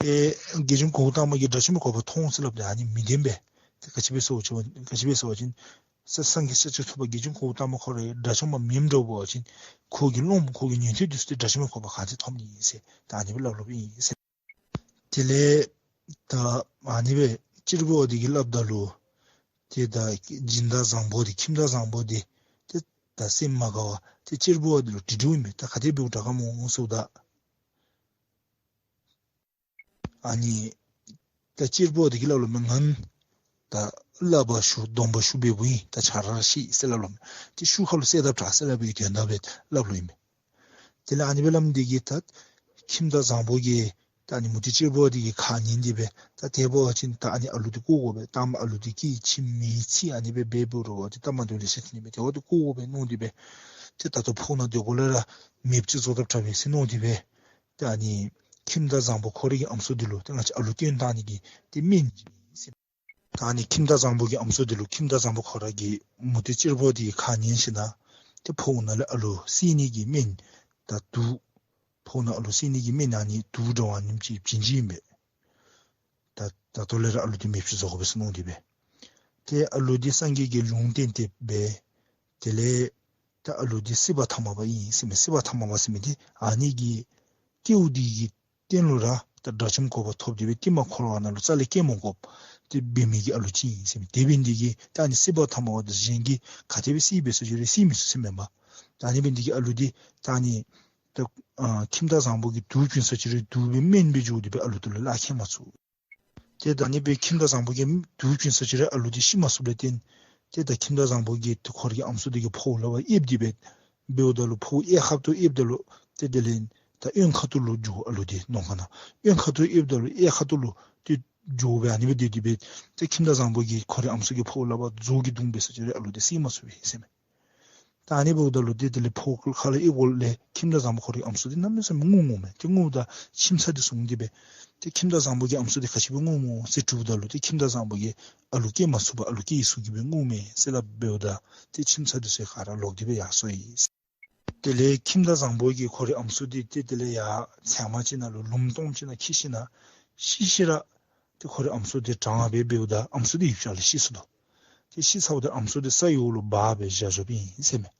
ཏེ་དགེ་སྦྱོང་གཽ་ཏ་མ་གིས་དགྲ་བཅོམ་པའི་གོ་འཕང་མཐོང་ཟེར་སླབ་སྟེ་ཨ་ནི་མི་བདེན་པས། ཏེ་ག་ཅི་སྦེ་ཟེར་བ་ཅིན་ག་ཅི་སྦེ་ཟེར་བ་ཅིན་ས་སངས་རྒྱས་ཤཱཀྱ་ཐུབ་པ་དགེ་སྦྱོང་གཽ་ཏ་མ་ཁོ་ར་དགྲ་བཅོམ་པ་མེནམ་འདྲཝ་འབད་བ་ཅིན་ཁོ་གི་སློབམ་ཁོ་གི་ཉན་ཐོས་འདི་ཚུ་ཏེ་དགྲ་བཅོམ་པའི་གོ་འཕང་ག་ཅི་ཐོབ་ནི་ཨིན་ཟེར་ད་ཨ་ནི་སྦེ་སླབ་སླབཔ་ཨིན་ཟེར། དེ་ལས་ད་ཨ་ནི་སྦེ་གཅེར་བུ་པ་འདི་གིས་སླབ་ད་ལུ་ཏེ་ད་སྦྱིན་བདག་བཟང་པོ་འདི་ཁྱིམ་བདག་བཟང་པོ་འདི་ཏེ་ད་སེམས་མ་དགའ་བར་ཏེ་གཅེར་བུ་པ་འདི་ལུ་དྲི་དྲིཝ་ཨིན་པས། ད་ག་དེ་སྦེ་དྲག་ག་སྨོ་ཟེརཝ་ད་ཨ་ནི་ད་གཅེར་བུ་པ་འདི་གིས་སླབ་ལོ་མས། ང་ད་བསླབ་པ་ཞུ་སྡོམ་པ་ཞུ་འབདཝ་ཨིན། ད་ཁྱོད་ར་ཤེས་ཟེར་སླབ་ལོ་མས། ཏེ་ཤུལ་ཁ་ལུ་གསལ་བཏབ་དྲག་ཟེར་སླབ་པའི་དོན་དག་སྦེ་སླབ་ལོ་ཨིན་མས། དེ་ལས་ཨ་ནི་སྦེ་སླབ་མི་འདི་གིས་ད་ཁྱིམ་བདག་བཟང་པོ་གིས་ད་ཨ་ནི་མུ་སྟེགས་གཅེར་བུ་པ་འདི་གི་ཁ་ཉན་ཏེ་སྦེ་ད་དེ་འབད་བ་ཅིན་ད་ཨ་ནི་ཨ་ལུ་འདི་བཀོ་དགོ་པས། ད་མ་ཨ་ལུ་འདི་སྐྱེས་ཁྱིམ་མེ་འཚིག་ཨ་ནི་སྦེ་འབད་འབད་རུང་བ་ཏེ་ད་མ་འདི་ལེ་ཤ་ཅིག་ཨ་ནི་སྦེ་དེ་བ་འདི་བཀོ་དགོ་པས་མནོ་སྟེ་སྦེ་ཏེ་ད་ལྟོ་ཕོཝ་ནང་སྡོད་དགོཔ་ལས་ར་མེདཔ་ཅིག་བཟོ་བཏབ་དྲག་པས་ཟེར་མནོ་སྟེ་སྦེ་ཏེ་ཨ་ནི་ཁྱིམ་བདག་བཟང་པོ་ཁོ་རའི་གི་ཨམ་སྲུ་འདི་ལུ་ཏེ་ང་བཅས་ཨ་ལུ་སྟོན་གཏང་ནི་གི་ཏེ་སྨན་ཨིན་ཟེར། ད་ཨ་ནི་ཁྱིམ་བདག་བཟང་པོ་གི་ཨམ་སྲུ་འདི་ལུ་ཁྱིམ་བདག་བཟང་པོ་ཁོ་ར་གིས་མུ་སྟེགས་གཅེར་བུ་པ་འདི་གི་ཁ་ཉན་ཞིནམ་ཏེ་ཕོཝ་ནང་ལས་ཨ་ལུ་བསད་ནི་གི་སྨན་ད་དུག་ཕོཝ་ནང་ཨ་ལུ་བསད་ནི་གི་སྨན་ཨ་ནི་དུག་འདྲ་བ་ཉིམ་ཅིག་བྱིན་བྱིནམ་ཨིན་པས། ད་ད་ལྟོ་ལས་ར་ཨ་ལུ་འདི་མེདཔ་ཅིག་བཟོ་དགོ་པས་ཟེར་མནོ་སྟེ་སྦེ། ཏེ་ཨ་ལུ་འདི་སངས་རྒྱས་ཀྱིས་ལུང་བསྟན་ཏེ་སྦེ། དེ་ལས་ད་ཨ་ལུ་འདི་སྲིད་པ་ཐ་མ་པ་ཨིན་ཟེར་མས། སྲིད་པ་ཐ་མ་པ་ཟེར་མི་འདི་ཨ་ནི་གི་སྐྱེ་བ་འདི་གི་སྟེང་ལུ་ར་ད་དགྲ་བཅོམ་གོ་འཕང་ཐོབ་སྟེ་སྦེ་ཏེ་མ་འཁོར་བ་ནང་ལུ་རྩ་ལས་སྐྱེ་མ་དགོཔ་ཏེ་འབད་མི་གི་ཨ་ལུ་ཅིག་ཨིན་ཟེར་མས། དེ་འབད་ནི་འདི་གིས་ད་ཨ་ནི་སྲིད་པ་ཐ་མ་པ་འདི་གཞན་གྱིས་ག་དེ་སྦེ་བསད་འབད་ས་ཅི་རུང་བསད་མི་ཚུགས་ཟེར་མས་པ། ད་ཨ་ནི་འབད་ནི་འདི་གིས་ཨ་ལུ་འདི་ད་ཨ་ནི་ད་ཨ་ཁྱིམ་བདག་བཟང་པོ་གིས་དུག་བྱིན་ས་ཅི་རུང་དུག་སྦེ་སྨན་སྦེ་འགྱོ་སྟེ་སྦེ་ཨ་ལུ་འདི་ལུ་ལག་ཁྱེར་མ་ཚུགས། ཏེ་ད་ཨ་ནི་སྦེ་ཁྱིམ་བདག་བཟང་པོ་གིས་དུག་བྱིན་ས་ཅི་རུང་ཨ་ལུ་འདི་ཤི་མ་ཚུགསཔ་ལས་བརྟེན་ཏེ་ད་ཁྱིམ་བདག་བཟང་པོ་གིས་ཏེ་ཁོ་རའི་གི་ཨམ་སྲུ་འདི་གི་ཕོཝ་ལག་པར་ཨེབ་སྟེ་སྦེ་འབདཝ་ད་ལུ་ཕོཝ་གཡས་ཁ་ཐུག་ཨེབ་ད་ལུ་ཏེ་དེ་ལས་ད་གཡོན་ཁ་ཐུག་ལུ་འགྱོ། ཨ་ལུ་འདི་ནོར་ཁ་ནང་གཡོན་ཁ་ཐུག་ཨེབ་ད་ལུ་གཡས་ཁ་ཐུག་ལུ་ཏེ་འགྱོ་སྦེ་ཨ་ནི་སྦེ་སྡོད་དེ་སྦེ་ཏེ་ཁྱིམ་བདག་བཟང་པོ་གིས་ཁོ་རའི་ཨམ་སྲུ་གི་ཕོཝ་ལག་པར་མཛོག་གིས་བརྡུང་འབད་ས་ཅི་རུང་ཨ་ལུ་འདི་བསད་མ་ཚུགས་པས་ཟེར་མས། ད་ཨ་ནི་འབདཝ་ད་ལུ་ཏེ་དེ་ལས་ཕོཝ་ཁ་ལས་ཨེབ་སྒང་ལས་ཁྱིམ་བདག་བཟང་པོ་ཁོ་རའི་ཨམ་སྲུ་འདི་གནམ་མེད་ས་མེད་ངུ་ངུཝ་མས། ཏེ་ངུཝ་ད་ཁྱིམ་ཚང་འདི་བཟུང་སྟེ་སྦེ་ཏེ་ཁྱིམ་བདག་བཟང་པོ་གི་ཨམ་སྲུ་འདི་ག་ཅི་སྦེ་ངུཝ་སྨོ་ཟེར་དྲིཝ་ད་ལུ་ཏེ་ཁྱིམ་བདག་བཟང་པོ་གིས་ཨ་ལུ་སྐྱེ་མ་ཚུགས་པར་ཨ་ལུ་སྐྱེ་ཡི་ཟུག་གིས་སྦེ་ངུཝ་མས་ཟེར་སླབ་འབདཝ་ད་ཏེ་ཁྱིམ་ཚང་འདི་ཚུ་ག་ར་ལོག་སྟེ་སྦེ་ཡར་སོ་ཡི། དེ་ལས་ཁྱིམ་བདག་བཟང་པོ་གིས་ཁོ་རའི་ཨམ་སྲུ་འདི་ཏེ་དེ་ལས་ཡར་ཚལ་མ་ཅིག་ནང་ལུ་ལུངམ་སྟོངམ་ཅིག་ནང་འཁྱིད་ཞིནམ་ཤི་ཤི་ར་ཏེ་ཁོ་རའི་ཨམ་སྲུ་འདི་གྲང་བ་སྦེ་འབདཝ་ད་ཨམ་སྲུ་འདི་ཡུདཔ་ཅིག་ལས་ཤི་སོ་ནུག། ཏེ་ཤི་ཚརཝ་ད་ཨམ་སྲུ་འདི་ས་འོག་ལུ་སྦ་སྦེ་བཞག་བཞགཔ་ཨིན་ཟེར་མས།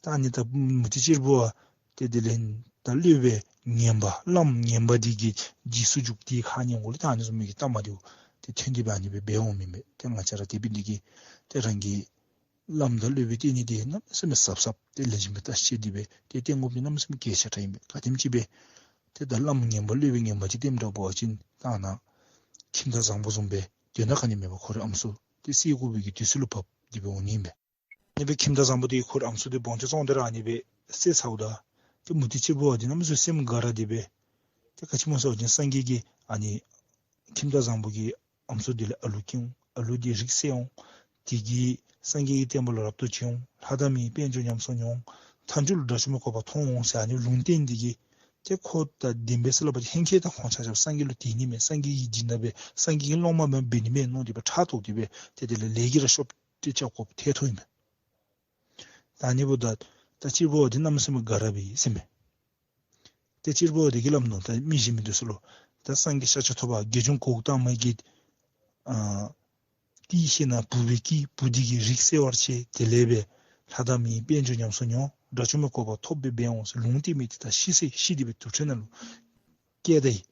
ད་ཨ་ནི་ད་མུ་སྟེགས་གཅེར་བུ་པ་ཏེ་དེ་ལས་ད་སློབ་དཔོན་ངན་པ་བླམ་ངན་པ་འདི་གི་རྗེས་སུ་འཇུག་སྟེ་ཁ་ཉན་དགོཔ་ལས་ད་ཨ་ནི་བཟུམ་མའི་གི་ལྟ་མ་འདི་ཏེ་ཐོན་ཏེ་སྦེ་ཨ་ནི་སྦེ་འབད་འོངམ་ཨིན་པས། ཏེ་ང་བཅས་ར་དེ་འབད་ནི་འདི་གིས་ཏེ་རང་གིས་བླམ་དང་སློབ་དཔོན་བསྟེན་ནི་འདི་གནམ་མེད་ས་མེད་ཟབ་ཟབ་ཏེ་ལེགས་ཤོམ་སྦེ་བརྟག་དཔྱད་འབད་དེ་སྦེ་ཏེ་བསྟེན་དགོཔ་འདི་གནམ་མེད་ས་མེད་གལ་ཆེ་དྲགས་ཨིན་པས། ག་དེམ་ཅིག་སྦེ་ཏེ་ད་བླམ་ངན་པ་སློབ་དཔོན་ངན་པ་ཅིག་བསྟེནམ་འདྲཝ་འབད་བ་ཅིན་ད་ནཱ་ཁྱིམ་བདག་བཟང་པོ་བཟུམ་སྦེ་དོན་དག་ག་ནི་མེད་པར་ཁོ་རའི་ཨམ་སྲུ་འདི་བསད་དགོ་པའི་གི་དུས་ཚོད་ལུ་བབས་ཏེ་སྦེ་འོང་ནི་ཨིན་པས། ཨ་ནི་སྦེ་ཁྱིམ་བདག་བཟང་པོ་འདི་ཁོ་རའི་ཨམ་སྲུ་འདི་བོང་ཅོག་བཙོང་སྟེ་ར་ཨ་ནི་སྦེ་བསད་ཚརཝ་ད་ཏེ་མུ་སྟེགས་གཅེར་བུ་པ་འདི་གནམ་མེད་ས་མེད་སེམས་དགའ་ར་སྟེ་སྦེ་ཏེ་ག་ཅི་སྨོ་ཟེར་བ་ཅིན་སངས་རྒྱས་ཀྱིས་ཨ་ནི་ཁྱིམ་བདག་བཟང་པོ་གི་ཨམ་སྲུ་འདི་ལས་ཨ་ལུ་སྐྱེ་འོང་། ཨ་ལུ་འདི་རིགས་གསལ་འོང་། དེ་གིས་སངས་རྒྱས་ཀྱི་བསྟན་པ་ལུ་རབ་ཏུ་བྱུང་འོང་། ལྷ་དང་མིའི་དཔལ་འབྱོར་ཉམས་སུ་མྱོང་འོང་། མཐའ་མཇུག་ལུ་དགྲ་བཅོམ་པའི་གོ་འཕང་ཐོབ་འོང་ཟེར་ཨ་ནི་ལུང་བསྟན་འདི་གིས་ཏེ་ཁོ་ད་བདེན་པས་ཟེར་སླབ་པ་ཅིན་ཧེང་སྐལ་དང་ཁོང་ཆ་ཁྱབ་སངས་རྒྱས་ལུ་དད་ནི་མས། སངས་རྒྱས་ཀྱི་སྦྱིན་བདག་སྦེ་སངས་རྒྱས་ཀྱི་སློབ་མ་སྦེ་འབད་ནི་མས་མནོ་སྟེ་སྦེ་ཕྲག་དོག་སྟེ་སྦེ་ཏེ་དེ་ལས་ལས་ཀྱི་ར་ཤོབ་ཏེ་རྐྱབ་དགོཔ་ཐལ་ཐལཝ་ཨིན་མས། ཨ་ནི་འབདཝ་ད་ད་གཅེར་བུ་འདི་གནམ་མེད་ས་མེད་དགའ་རབ་ཨིན་ཟེར་མས། ཏེ་གཅེར་བུ་འདི་གིས་སླབ་ནུག། ད་མི་གཞན་མི་འདི་ཚུ་ལུ་ད་སངས་རྒྱས་ཤཱཀྱ་ཐུབ་པ་དགེ་སྦྱོང་གོའུ་ཏ་མ་གིས་ཨ་སྐད་ཤེས་ན་བུ་སྦེ་སྐྱེ། བུ་འདི་གིས་རིགས་གསལ་བར་བྱེད། དེ་ལས་འབད་ལྷ་དང་མིའི་དཔལ་འབྱོར་ཉམས་སུ་མྱོང་། དགྲ་བཅོམ་པའི་གོ་འཕང་ཐོབ་སྦེ་འབད་འོང་ཟེར། ལུང་བསྟན་མི་འདི་ད་ཤི་ཟེར། ཤི་སྟེ་སྦེ་དུར་ཁྲོད་ནང་ལུ་སྐྱེས་ད་ཡི།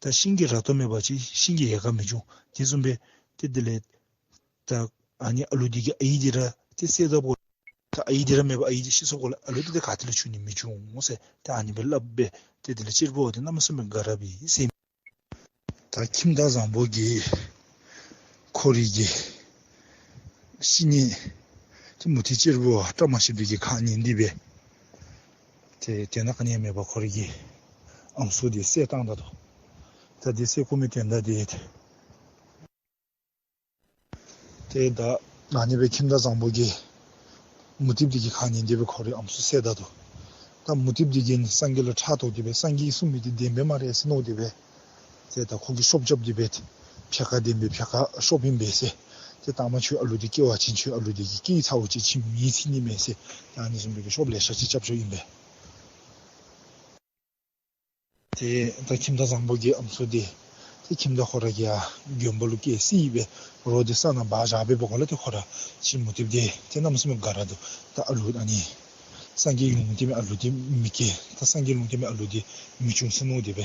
ད་ཤིང་གི་ར་ཏོ་མེད་པ་ཅིན་ཤིང་གི་ཡལ་ག་མི་འབྱུང་། དེ་བཟུམ་སྦེ་ཏེ་དེ་ལས་ད་ཨ་ནི་ཨ་ལུ་འདི་གི་ཨའི་འདི་ར་ཏེ་བསད་ད་འབདཝ་ད་ཨའི་འདི་ར་མེད་པ་ཨའི་འདི་ཤི་སོངམ་ལས་ཨ་ལུ་འདི་ཏེ་ག་ཏེ་ལས་འབྱུང་ནི་མི་འབྱུང་ཟེར། ཏེ་ཨ་ནི་སྦེ་སླབ་སྦེ་ཏེ་དེ་ལས་གཅེར་བུ་འདི་གནམ་མེད་ས་མེད་དགའ་རབ་ཨིན་ཟེར། ད་ཁྱིམ་བདག་བཟང་པོ་གིས་ཁོ་རའི་གི་ཤི་ནི་ཏེ་མུ་སྟེགས་གཅེར་བུ་བཀྲ་མ་ཤིསཔ་འདི་གིས་ཁ་ཉན་ཏེ་སྦེ་ཏེ་དེ་ནང་ག་ནི་ཡང་མེད་པར་ཁོ་རའི་གི་ཨམ་སྲུ་འདི་བསད་བཏང་ད་ནུག། ད་འདི་བསད་བཀོ་མི་དོན་དག་འདི་ཏེ་ད་ཨ་ནི་སྦེ་ཁྱིམ་བདག་བཟང་པོ་གིས་མུ་སྟེགས་འདི་གི་ཁ་ཉན་ཏེ་སྦེ་ཁོ་རའི་ཨམ་སྲུ་བསད་ད་ནུག། ད་མུ་སྟེགས་འདི་གིས་སངས་རྒྱས་ལུ་ཕྲག་དོག་སྟེ་སྦེ་སངས་རྒྱས་ཀྱིས་གསུངས་མི་འདི་བདེན་པས་སྨ་རེ་ཟེར་མནོ་སྟེ་སྦེ་ཏེ་ད་ཁོ་གིས་ཤོབ་རྐྱབ་སྟེ་སྦེ་ཕྱེད་ཀ་བདེན་པའི་ཕྱེད་ཀ་ཤོབ་ཨིན་པས་ཟེར། ཏེ་ད་མ་ཁྱོད་ཨ་ལུ་འདི་སྐྱེ་བ་ཅིན་ཁྱོད་ཨ་ལུ་འདི་གིས་སྐྱེ་ཚརཝ་ཅིག་ཁྱོད་མི་ཚུགས་ནི་མས་ཟེར། ཏེ་ཨ་ནི་བཟུམ་སྦེ་གི་ཤོབ་ལེ་ཤ་ཅིག་རྐྱབ་ཅི་ཨིན་པས། ཏེ་ད་ཁྱིམ་བདག་བཟང་པོ་གི་ཨམ་སྲུ་འདི་ཏེ་ཁྱིམ་བདག་ཁོ་ར་གི་ཡར་དགོན་པ་ལུ་སྐྱེལ་སི་སྦེ་རོ་འདི་ས་ནང་སྦ་བཞག་པའི་བར་ན་ལུ་ཏེ་ཁོ་ར་ཁྱིམ་མུ་སྟེགས་འདི་ཏེ་གནམ་མེད་ས་མེད་དགའ་རབ་འདུག། ད་ཨ་ལུ་ཨ་ནི་སངས་རྒྱས་ལུང་བསྟན་མི་ཨ་ལུ་འདི་མི་སྐྱེ། ད་སངས་རྒྱས་ལུང་བསྟན་མི་ཨ་ལུ་འདི་མི་འབྱུང་ཟེར་མནོ་སྟེ་སྦེ་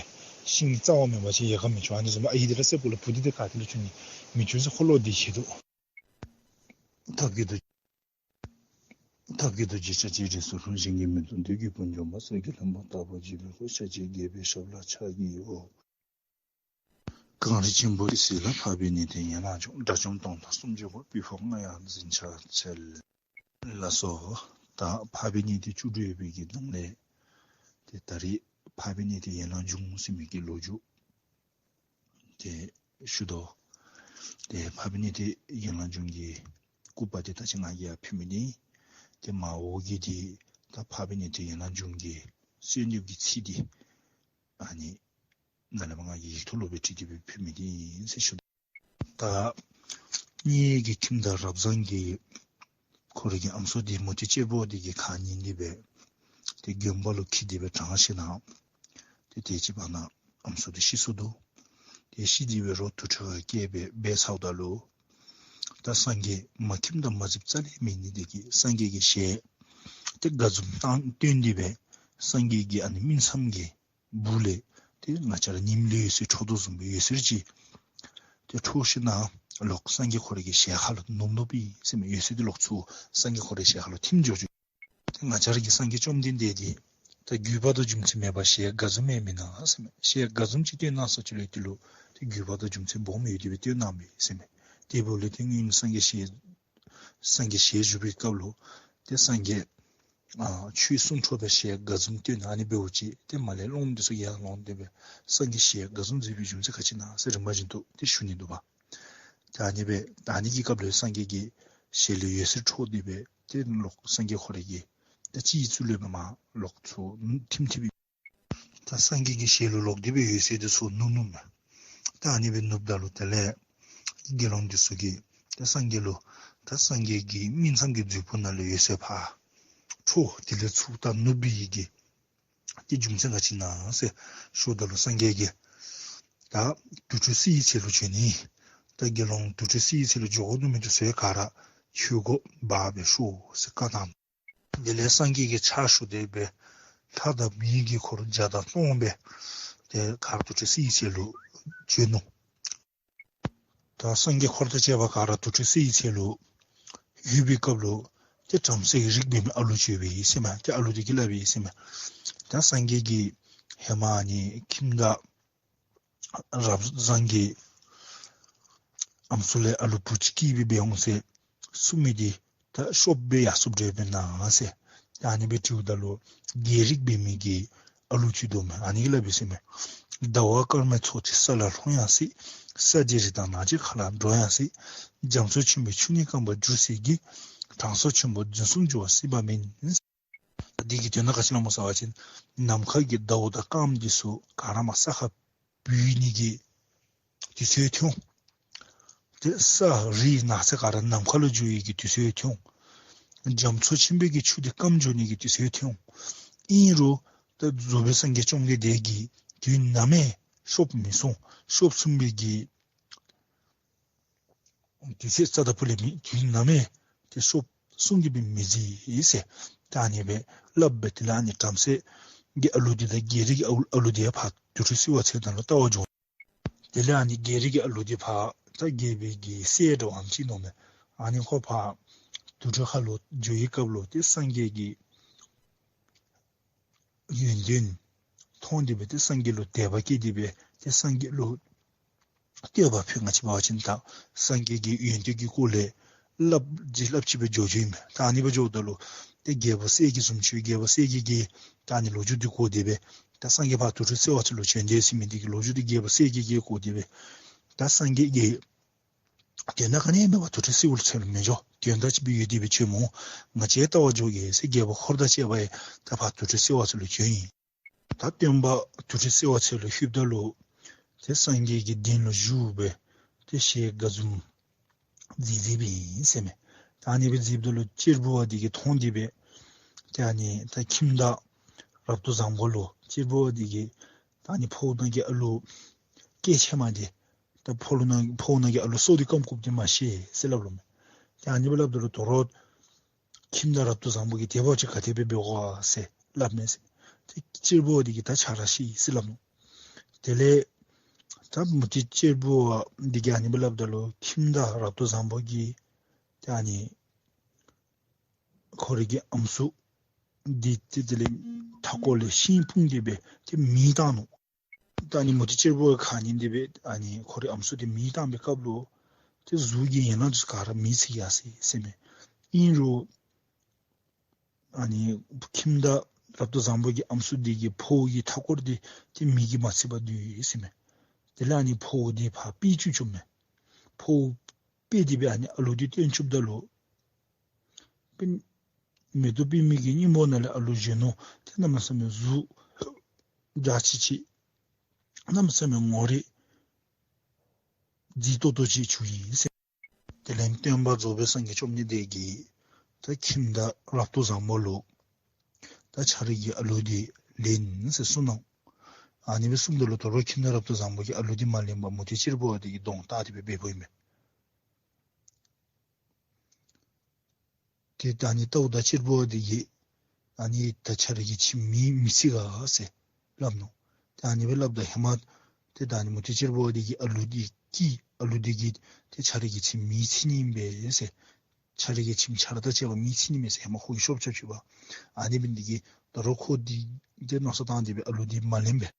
ཤིང་རྩ་བ་མེད་པ་ཅིན་ཡལ་ག་མི་འབྱུང་། ཨ་ནི་བཟུམ་སྦེ་ཨའི་འདི་ར་བསད་བཀོ་ལས་བུ་འདི་ཏེ་ག་ཏེ་ལས་འབྱུང་ནི་མི་འབྱུང་ཟེར་ཁོ་བློ་འདི་ཞིག་འདུག། ཐབས་མཁས་རྡོ་ཐབས་མཁས་རྡོ་རྗེ་ཤཱཀྱའི་རིགས་སུ་འཁྲུངས། གཞན་གྱིས་མི་ཐུབ་བདུད་ཀྱི་དཔུང་འཇོམས་པ། གསེར་གྱི་ལྷུན་པོ་ལྟ་བུར་བརྗིད་པའི་སྐུ། ཤཱཀྱའི་རྒྱལ་པོའི་ཞབས་ལ་ཕྱག་བགྱིའོ། གངས་རི་ཆེན་པོ་རི་སིལ་ལ། འཕགས་པའི་གནས་དེར་ཡན་ལག་འབྱུང་། དགྲ་བཅོམ་སྟོང་དང་སུམ་ཅུ་པོ། པི་ཕོ་རྔ་ཡབ་འཛིན་ཕྱག་འཚལ། ལགས་སོ། ད་འཕགས་པའི་གནས་དེ་བཅུ་དྲུག་ཡོད་པའི་གི་ནང་ལས་ཏེ་ད་རིས་འཕགས་པའི་གནས་དེར་ཡན་ལག་འབྱུང་ཟེར་མི་གི་ལོ་རྒྱུས་དེ་ཞུ་དོ། ཏེ་འཕགས་པའི་གནས་དེར་ཡན་ལག་འབྱུང་གི་སྐུ་པར་དེ་ད་ཅི་ང་གིས་ཡར་ཕུལ་མི་འདི་ཏེ་མར་འོག་གི་འདི་ད་འཕགས་པའི་གནས་དེར་ཡན་ལག་འབྱུང་གི་གསོལ་འདེབས་ཀྱི་ཚིག་འདི་ཨ་ནི་ནཱ་ལས་མར་ང་གིས་ཡིག་ཐོག་ལུ་སྦེ་བྲིས་ཏེ་སྦེ་ཕུལ་མི་འདི་ཨིན་ཟེར་ཞུ། ད་ངེ་གི་ཁྱིམ་བདག་རབ་བཟང་གིས་ཁོ་རའི་གི་ཨམ་སྲུ་འདི་མུ་སྟེགས་གཅེར་བུ་འདི་གི་ཁ་ཉན་ཏེ་སྦེ་ཏེ་དགོན་པ་ལུ་འཁྱིད་དེ་སྦེ་དྲངས་ཞིནམ་ཏེ་དེ་ཅིག་བར་ན་ཨམ་སྲུ་འདི་ཤི་སོ་ནུག། ཏེ་ཤི་སྟེ་སྦེ་རོ་དུར་ཁྲོད་ཁར་བསྐྱལ་སྦེ་སྦས་ཚརཝ་ད་ལུ་ད་སངས་རྒྱས་མ་ཁྱིམ་བདག་མ་གཟིགསཔ་རྩ་ལས་མེད་ནི་དེ་གིས་སངས་རྒྱས་ཀྱི་ཞལ་ཏེ་དགའ་འཛུམ་བཏང་སྟོན་ཏེ་སྦེ་སངས་རྒྱས་ཀྱི་ཨ་ནི་སྨིན་མཚམས་ཀྱི་སྦུག་ལས་ཏེ་ང་བཅས་ར་ཉིམ་ལས་འོད་ཟེར་འཕྲོ་དོ་བཟུམ་སྦེ་འོད་ཟེར་ཅིག་ཏེ་འཕྲོ་ཞིནམ་ལོག་སངས་རྒྱས་ཁོ་རའི་གི་ཞལ་ཁ་ལུ་ནུབ་ནུབཔ་ཨིན་ཟེར་མས། འོད་ཟེར་འདི་ལོག་ཚུར་སངས་རྒྱས་ཁོ་རའི་ཞལ་ཁ་ལུ་ཐིམ་འགྱོ་འགྱོ། ཏེ་ང་བཅས་ར་གི་སངས་རྒྱས་བཅོམ་ལྡན་འདས་འདི་ད་རྒྱུ་བར་དུ་རྒྱུ་མཚན་མེད་པར་ཞལ་དགའ་འཛུམ་ཡང་མི་གནང་ཟེར་མས། ཞལ་དགའ་འཛུམ་ཅིག་སྟོན་གནང་ས་ཅིག་ལུ་དེ་ལུ་ཏེ་རྒྱུ་བར་དུ་རྒྱུ་མཚན་སྦོམ་ཡོད་དེ་སྦེ་སྟོན་གནངམ་མས་ཟེར་མས། དེ་འབདཝ་ལས་ཏེ་སྔོན་སངས་རྒྱས་ཞལ་སངས་རྒྱས་ཞལ་བཞུགས་པའི་སྐབས་ལུ་ཏེ་སངས་རྒྱས་ཨ་ཆོས་གསུང་འཕྲོ་སྦེ་ཞལ་དགའ་འཛུམ་སྟོན་ཨ་ནི་འབདཝ་ཅིག་ཏེ་མར་ལས་སློབ་མ་འདི་ཚུ་ཡར་ལོང་སྟེ་སྦེ་སངས་རྒྱས་ཞལ་དགའ་འཛུམ་མཛད་པའི་རྒྱུ་མཚན་ག་ཅི་ཨིན་ན་ཟེར་རིམ་པ་བཞིན་དུ་ཏེ་ཞུ་ནི་འདུག་པ། ཏེ་ཨ་ནི་སྦེ་ད་ཨ་ནི་གི་སྐབས་ལུ་སངས་རྒྱས་ཀྱི་ཞལ་ལས་འོད་ཟེར་འཕྲོ་སྟེ་སྦེ་ཏེ་ལོག་སངས་རྒྱས་ཁོ་རའི་གི་ད་སྤྱི་གཙུག་ལུ་སྦེ་མར་ལོག་ཚུར་ཐིམ་ཐིམ་སྦེ་ད་སངས་རྒྱས་ཀྱི་ཞལ་ལུ་ལོག་སྟེ་སྦེ་འོད་ཟེར་འདི་ཚུར་ནུབ་ནུབ་མས། ད་ཨ་ནི་སྦེ་ནུབ་ད་ལུ་དེ་ལས་དགེ་སློང་འདི་ཚུ་གིས་ད་སངས་རྒྱས་ལུ་ད་སངས་རྒྱས་ཀྱི་སྨིན་མཚམས་ཀྱི་མཛོད་སྤུ་ནང་ལས་འོད་ཟེར་ཕར་འཕྲོ་དེ་ལས་ཚུར་ད་ནུབ་པའི་གི་ཏེ་རྒྱུ་མཚན་ག་ཅི་ཨིན་ན་ཟེར་ཞུཝ་ད་ལུ་སངས་རྒྱས་ཀྱིས་ད་དུར་ཁྲོད་བསིལ་བའི་ཚལ་ལུ་བྱོན་ནི། ད་དགེ་སློང་དུར་ཁྲོད་བསིལ་བའི་ཚལ་ལུ་འགྱོ་དགོ་མནོ་མི་འདི་ཚུ་ག་ར་ཆོས་གོས་འབག་སྦེ་ཤོག་ཟེར་བཀའ་གནང་། དེ་ལས་སངས་རྒྱས་ཀྱིས་ཕྱག་ཞུ་སྟེ་སྦེ་ལྷ་དང་མི་གི་འཁོར་བརྒྱ་དང་སྟོང་སྦེ་ཏེ་ག་ར་དུར་ཁྲོད་བསིལ་བའི་ཚལ་ལུ་བྱོན་ནུག། ད་སངས་རྒྱས་འཁོར་དང་བཅས་པ་ག་ར་དུར་ཁྲོད་བསིལ་བའི་ཚལ་ལུ་ལྷོད་པའི་སྐབས་ལུ་ཏེ་བྲམ་ཟེ་གི་རིགས་འབད་མི་ཨ་ལུ་ཅིག་ཡོདཔ་ཨིན་ཟེར་མས། ཏེ་ཨ་ལུ་འདི་གིས་སླབ་ཨིན་ཟེར་མས། ད་སངས་རྒྱས་ཀྱིས་ཧེ་མ་ཨ་ནི་ཁྱིམ་བདག་རབ་བཟང་གི་ཨམ་སྲུ་ལས་ཨ་ལུ་བུ་ཅིག་སྐྱེས་སྦེ་འབད་འོང་ཟེར་གསུངས་མི་འདི་ད་ཤོབ་སྦེ་ཡར་སོངམ་འདྲས་སྦེ་ཨིན་ན་ཟེར་ད་ཨ་ནི་སྦེ་དྲིཝ་ད་ལུ་རྒྱལ་རིགས་འབད་མི་གི་ཨ་ལུ་ཅིག་འདུག་མས། ཨ་ནི་གིས་སླབ་ཨིན་ཟེར་མས། ཟླ་བ་སྐར་མའི་ཚོགས་ཀྱིས་ས་ལ་ལྷུང་ཡང་སྲིད། ས་འདྲའི་རི་དྭགས་ནགས་ཀྱི་མཁའ་ལ་འགྲོ་ཡང་སྲིད། རྒྱ་མཚོ་ཆེན་པོའི་ཆུ་ནི་སྐམ་པར་འགྱུར་སྲིད་ཀྱི། གྲང་ས་ཆེན་པོ་འཛིན་སོང་འགྱུར་བ་སྲིད་པ་མིན། འདི་གི་དོན་དག་ག་ཅི་ཨིན་ན་སྨོ་ཟེར་བ་ཅིན་ནམ་མཁའ་གི་ཟླཝ་དང་སྐརམ་འདི་ཚུ་ག་ར་མར་ས་ཁར་བུད་ནི་གི་དུས་ཚོད་ཐོན་འོང་། ཏེ་ས་རི་ནགས་ཚལ་ག་ར་ནམ་མཁའ་ལུ་འགྱུར་བའི་གི་དུས་ཚོད་ཐོན་འོང་ རྒྱ་མཚོ་ཆེན་པོའི་གི་ཆུ་དེ་སྐམ་འགྱོ་ནི་གི་དུས་ཚོད་ཐོན་འོང་། ཨིན་རུང་ད་རྫོགས་པའི་སངས་རྒྱས་བཅོམ་ལྡན་འདས་ཀྱིས་དུས་ནམ་ཡང་ཤོབ་མི་གསུང་། ཤོབ་གསུངས་པའི་གི་དུས་ཚོད་རྩ་དང་ཕུ་ལས་མེད། དུས་ནམ་ཡང་ཏེ་ཤོབ་གསུང་གི་སྦེ་མི་བརྩི་ཟེར། ད་ཨ་ནི་སྦེ་སླབ་སྦེ་དེ་ལས་ཨ་ནི་བྲམ་ཟེ་གི་ཨ་ལུ་འདི་དང་རྒྱལ་རིགས་ཀྱི་ཨ་ཨ་ལུ་འདི་ཡང་ཕར་དུར་ཁྲོད་བསིལ་བ་ཚལ་ནང་ལུ་བལྟ་བར་འགྱོ། དེ་ལས་ཨ་ནི་རྒྱལ་རིགས་ཀྱི་ཨ་ལུ་འདི་ཕར་ད་རྒྱལ་པོའི་གི་སྲས་འདྲཝ་ཨམ་ཅིག་མནོཝ་མས། ཨ་ནི་ཁོ་ཕར་དུར་ཁྲོད་ཁ་ལུ་འགྱོ་བའི་སྐབས་ལུ་ཏེ་སངས་རྒྱས་ཀྱི་ཡོན་ཏན་མཐོང་སྟེ་སྦེ་ཏེ་སངས་རྒྱས་ལུ་དད་པ་སྐྱེས་ཏེ་སྦེ་ཏེ་སངས་རྒྱས་ལུ་བསྟོད་པ་ཕུལ། ང་བཅས་འབད་བ་ཅིན་ད་སངས་རྒྱས་ཀྱི་ཡོན་ཏན་གྱི་སྐོར་ལས་སླབ་ཅི་སླབ་ཅི་སྦེ་འགྱོ་འགྱོཝ་ཨིན་མས། ད་ཨ་ནི་སྦེ་འགྱོཝ་ད་ལུ་ཏེ་རྒྱལ་པོ་གསལ་རྒྱལ་བཟུམ་ཅིག་རྒྱལ་པོ་གསལ་རྒྱལ་གྱིས་ད་ཨ་ནི་ལོ་རྒྱུས་འདི་གོ་སྟེ་སྦེ་ད་སངས་རྒྱས་ཕར་དུར་ཁྲོད་བསིལ་བ་ཚལ་ལུ་བྱོན་དེས་ཟེར་མི་འདི་གི་ལོ་རྒྱུས་འདི་རྒྱལ་པོ་གསལ་རྒྱལ་གྱིས་གོ་སྟེ་སྦེ་ད་སངས་རྒྱས་ཀྱིས་དོན་དག་ག་ནི་ཡང་མེད་པར་དུར་ཁྲོད་བསིལ་བ་ཚལ་ལུ་མི་འགྱོ། དོན་དག་ཅིག་སྦེ་ཡོད་དེ་སྦེ་བྱོན་འོང་། ང་བཅས་བལྟ་བར་འགྱོ་གེ་ཟེར་རྒྱལ་པོ་འཁོར་དང་བཅས་པ་ཡང་ད་ཕར་དུར་ཁྲོད་བསིལ་བ་ཚལ་ལུ་བྱོན་ཡི། ད་སྟོན་པ་དུར་ཁྲོད་བསིལ་བ་ཚལ་ལུ་ལྷོདཔ་ད་ལུ་ཏེ་སངས་རྒྱས་ཀྱི་གདན་ལུ་བཞུགས་སྦེ་ཏེ་ཞལ་དགའ་འཛུམ་མཛེས་མཛེས་སྦེ་ཨིན་ཟེར་མས། ད་ཨ་ནི་སྦེ་མཛེསཔ་ད་ལུ་གཅེར་བུ་པ་འདི་གིས་མཐོང་སྟེ་སྦེ་ཏེ་ཨ་ནི་ད་ཁྱིམ་བདག་རབ་ཏུ་བཟང་པོ་ལུ་གཅེར་བུ་པ་འདི་གིས་ད་ཨ་ནི་ཕོཝ་ནང་གི་ཨ་ལུ་སྐྱེས་ཆེ་མ་འདི་ད་ཕོཝ་ནང་ཕོཝ་ནང་གི་ཨ་ལུ་སྲོག་འདི་སྐམ་བཀུག་སྟེ་མ་ཤི་ཟེར་སླབ་ལོ་མས། ཏེ་ཨ་ནི་སྦེ་སླབ་ད་ལུ་དོ་རུང་ཁྱིམ་བདག་རབ་ཏུ་བཟང་པོ་གིས་དེ་འབདཝ་ཅིན་ག་དེ་སྦེ་འབད་དགོ་ཟེར་སླབ་མས་ཟེར། ཏེ་གཅེར་བུ་པ་འདི་གིས་ད་ཆ་ར་ཤི་ཟེར་སླབ་ནུག། དེ་ལས་ད་མུ་སྟེགས་གཅེར་བུ་པ་འདི་གིས་ཨ་ནི་སྦེ་སླབ་ད་ལུ་ཁྱིམ་བདག་རབ་ཏུ་བཟང་པོ་གིས་ཏེ་ཨ་ནི་ཁོ་རའི་གི་ཨམ་སྲུ་འདི་ཏེ་དེ་ལས་མཐའ་སྐོར་ལས་ཤིང་སྤུངས་ཏེ་སྦེ་ཏེ་མེ་བཏང་ནུག། ད་ཨ་ནི་མུ་སྟེགས་གཅེར་བུ་པ་གིས་ཨ་ནི་འདི་སྦེ་ཨ་ནི་ཁོ་རའི་ཨམ་སྲུ་འདི་མེ་བཏང་བའི་སྐབས་ལུ་ཏེ་གཟུགས་ཀྱི་ཡན་ལག་འདི་ཚུ་ག་ར་མེ་འཚིག་ཡར་སོ་ཡི་ཟེར་མས། ཨིན་རུང་ཨ་ནི་ཁྱིམ་བདག་རབ་ཏུ་བཟང་པོ་གི་ཨམ་སྲུ་འདི་གི་ཕོཝ་གི་མཐའ་སྐོར་འདི་ཏེ་མེ་གིས་མ་འཚིག་པར་སྡོད་ཡི་ཟེར་མས། དེ་ལས་ཨ་ནི་ཕོཝ་འདི་ཕར་ཕུད་བཅུག་བཅུགཔ་མས། ཕོཝ་ཕུད་དེ་སྦེ་ཨ་ནི་ཨ་ལུ་འདི་བཏོན་བཅུགཔ་ད་ལུ་པིན་མེ་ཏོག་པདྨའི་གི་སྙིང་པོ་ནང་ལས་ཨ་ལུ་བཞེས་ནུག། ཏེ་གནམ་མེད་ས་མེད་གཟུགས་འཇའ་ཆི་ཆི་གནམ་མེད་ས་མེད་ངོ་རིས་མཛེས་ཏོག་ཏོ་ཅིག་བྱུང་ཡི་ཟེར། དེ་ལས་སྟོན་པ་རྫོགས་པའི་སངས་རྒྱས་བཅོམ་ལྡན་འདས་ཀྱིས་ད་ཁྱིམ་བདག་རབ་ཏུ་བཟང་པོ་ལུ་ད་ཁྱོད་རའི་གི་ཨ་ལུ་འདི་ལེན་ཟེར་གསུངས་ནུག། ཨ་ནི་སྦེ་གསུངམ་ད་ལུ་དོ་རུང་ཁྱིམ་བདག་རབ་ཏུ་བཟང་པོ་གིས་ཨ་ལུ་འདི་མ་ལེན་པར་མུ་སྟེགས་གཅེར་བུ་པ་འདི་གི་གདོང་བལྟ་སྟེ་སྦེ་འབདཝ་ཨིན་པས། ཏེ་ད་ཨ་ནི་བལྟཝ་ད་གཅེར་བུ་པ་འདི་གིས་ཨ་ནི་ད་ཁྱོད་རའི་གི་ཁྱིམ་མེ་མི་འཚིག་ག་ཟེར་སླབ་ནུག། ཏེ་ཨ་ནི་སྦེ་སླབ་ད་ཧེ་མ་ཏེ་ད་ཨ་ནི་མུ་སྟེགས་གཅེར་བུ་པ་འདི་གི་ཨ་ལུ་འདི་གིས་ཨ་ལུ་འདི་གིས་ཏེ་ཁྱོད་རའི་གི་ཁྱིམ་མེ་འཚིག་ནི་ཨིན་པས་ཟེར། ཁྱོད་རའི་གི་ཁྱིམ་ཆར་དང་བཅས་པ་མེ་འཚིག་ནི་མས་ཟེར་ཧེ་མ་ཁོ་གིས་ཤོབ་རྐྱབ་ཅི་པ། ཨ་ནི་འབད་ནི་འདི་གིས་དོ་རུང་ཁོ་འདི་ཏེ་མནོ་བསམ་བཏང་སྟེ་སྦེ་ཨ་ལུ་འདི་མ་ལེན་པས།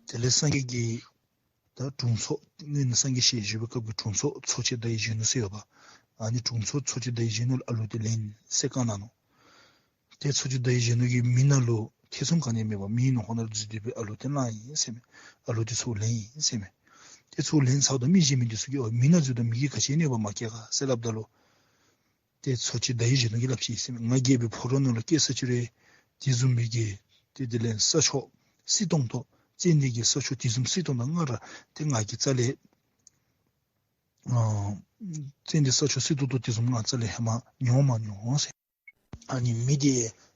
དེ་ལས་སངས་རྒྱས་ཀྱིས་ད་དྲུང་འཚོ་སྔོན་ལ་སངས་རྒྱས་ཞལ་བཞུགས་པའི་སྐབས་ཀྱི་དྲུང་འཚོ་འཚོ་བྱེད་ཟླ་བའི་གཞོན་ནུ་ཟེར་ཡོདཔ། ཨ་ནི་དྲུང་འཚོ་འཚོ་བྱེད་ཟླ་བའི་གཞོན་ནུ་ལུ་ཨ་ལུ་འདི་ལེན་ཟེར་བཀའ་གནང་ནུག། ཏེ་འཚོ་བྱེད་ཟླ་བའི་གཞོན་ནུ་གིས་མེ་ནང་ལུ་ཐེ་ཚོམ་ག་ནི་ཡང་མེད་པར་མེ་ནང་ཁོ་ནར་འཛུལ་ཏེ་སྦེ་ཨ་ལུ་འདི་གནང་ཡི་ཟེར་མས། ཨ་ལུ་འདི་ཚུར་ལེན་ཡི་ཟེར་མས། ཏེ་ཚུར་ལེན་ཚརཝ་ད་མི་གཞན་མི་འདི་ཚུ་གིས་ཨོ་མེ་ནང་འཛུལཝ་ད་མེ་གིས་ག་ཅི་གནོད་པ་མ་བཀལ་ག་ཟེར་སླབ་ད་ལུ་ཏེ་འཚོ་བྱེད་ཟླ་བའི་གཞོན་ནུ་གིས་སླབ་ཅི་ཟེར་མས། ང་རྒྱལ་པོའི་ཕོ་བྲང་ནང་ལུ་སྐྱེས་ས་ཅི་རུང་དེ་བཟུམ་མའི་གི་ཏེ་དེ་ལས་ས་ཕྱོགས་བསིལ་ཏོང་ཏོ་ཙན་དན་གྱི་ས་ཕྱོགས་དེ་བཟུམ་བསིལ་ཏོང་ཏོ་ང་ར་ཏེ་ང་གིས་རྩ་ལས་ཨ་ཙན་དན་ས་ཕྱོགས་བསིལ་ཏོང་ཏོ་དེ་བཟུམ་ང་རྩ་ལས་ཧེ་མ་མྱོང་མ་མྱོང་ཟེར། ཨ་ནི་མེ་འདི་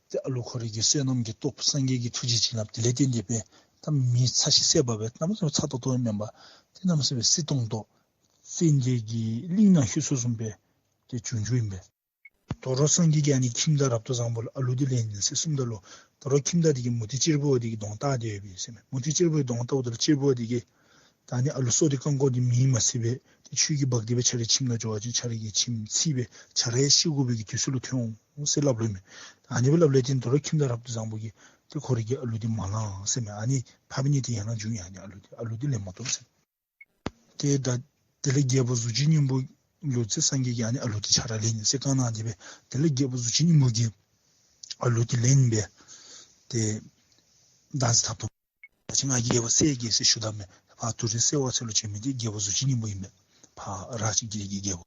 ཏེ་ཨ་ལུ་ཁོ་རའི་གི་བསོད་ནམས་ཀྱི་སྟོབས་སངས་རྒྱས་ཀྱི་ཐུགས་རྗེ་བྱིན་རླབས་དེ་ལས་བརྟེན་ཏེ་སྦེ་ད་མེ་ཚ་ཞིང་སྲེག་པ་སྦེ་གནམ་མེད་ས་མེད་ཚ་ཏོག་ཏོ་མེན་པར་ཏེ་གནམ་མེད་ས་མེད་སྦེ་བསིལ་ཏོང་ཏོ་ཙན་དན་གྱི་གླིང་ནང་ལྷོད་ས་བཟུམ་སྦེ་ཏེ་བྱུང་བྱུངམ་ཨིན་པས། དོ་རུང་སངས་རྒྱས་ཀྱིས་ཨ་ནི་ཁྱིམ་བདག་རབ་ཏུ་བཟང་པོ་ལུ་ཨ་ལུ་འདི་ལེན་ཟེར་གསུངམ་ད་ལུ་དོ་རུང་ཁྱིམ་བདག་འདི་གིས་མུ་སྟེགས་གཅེར་བུ་པ་འདི་གི་གདོང་བལྟ་སྟེ་ཡོདཔ་ཨིན་ཟེར་མས། མུ་སྟེགས་གཅེར་བུ་པའི་གདོང་བལྟཝ་ད་ལུ་གཅེར་བུ་པ་འདི་གིས་ད་ཨ་ནི་ཨ་ལུ་སྲོག་འདི་བཀང་དགོ་འདི་མེ་མ་འཚིག་པར་ཏེ་ཁྱོད་ཀྱིས་འབག་སྟེ་སྦེ་ཁྱོད་རའི་ཁྱིམ་ནང་འགྱོ་བ་ཅིན་ཁྱོད་རའི་གི་ཁྱིམ་འཚིག་སྦེ་ཁྱོད་ར་ཡང་ཤི་དགོ་པའི་གི་དུས་ཚོད་ལུ་ཐོན་འོང་ཟེར་སླབ་ལོ་མས། ཨ་ནི་སྦེ་སླབ་ལས་བརྟེན་དོ་རུང་ཁྱིམ་བདག་རབ་ཏུ་བཟང་པོ་གིས་ཏེ་ཁོ་རའི་གི་ཨ་ལུ་འདི་མ་ལེན་ཟེར་མས། ཨ་ནི་འཕགས་པའི་ནད་དེ་ཡང་ན་འབྱུང་ཡི། ཨ་ནི་ཨ་ལུ་འདི་ཨ་ལུ་འདི་ལེན་མ་བཏུབ་ཟེར། ཏེ་ད་དེ་ལས་རྒྱལ་པོ་གཟུགས་ཅན་སྙིང་པོ་ལུ་ཏེ་སངས་རྒྱས་ཀྱིས་ཨ་ནི་ཨ་ལུ་འདི་ཁྱོད་ར་ལེན་ཟེར་བཀའ་གནང་སྟེ་སྦེ་དེ་ལས་རྒྱལ་པོ་གཟུགས་ཅན་སྙིང་པོ་གིས་ཨ་ལུ་འདི་ལེན་སྦེ་ཏེ་བདག་འཛིན་འཐབ་འཐབ། ད་ཅི་ང་རྒྱལ་པོ་གསལ་རྒྱལ་ཟེར་ཞུ་དོ་མས། ཕར་དུར་ཁྲོད་བསིལ་བ་ཚལ་ལུ་བྱོན་མི་འདི་རྒྱལ་པོ་གཟུགས་ཅན་སྙིང་པོ་ཨིན་མས། ཕར་ར་ཅིག་གི་རིགས་ཀྱི་རྒྱལ་པོ།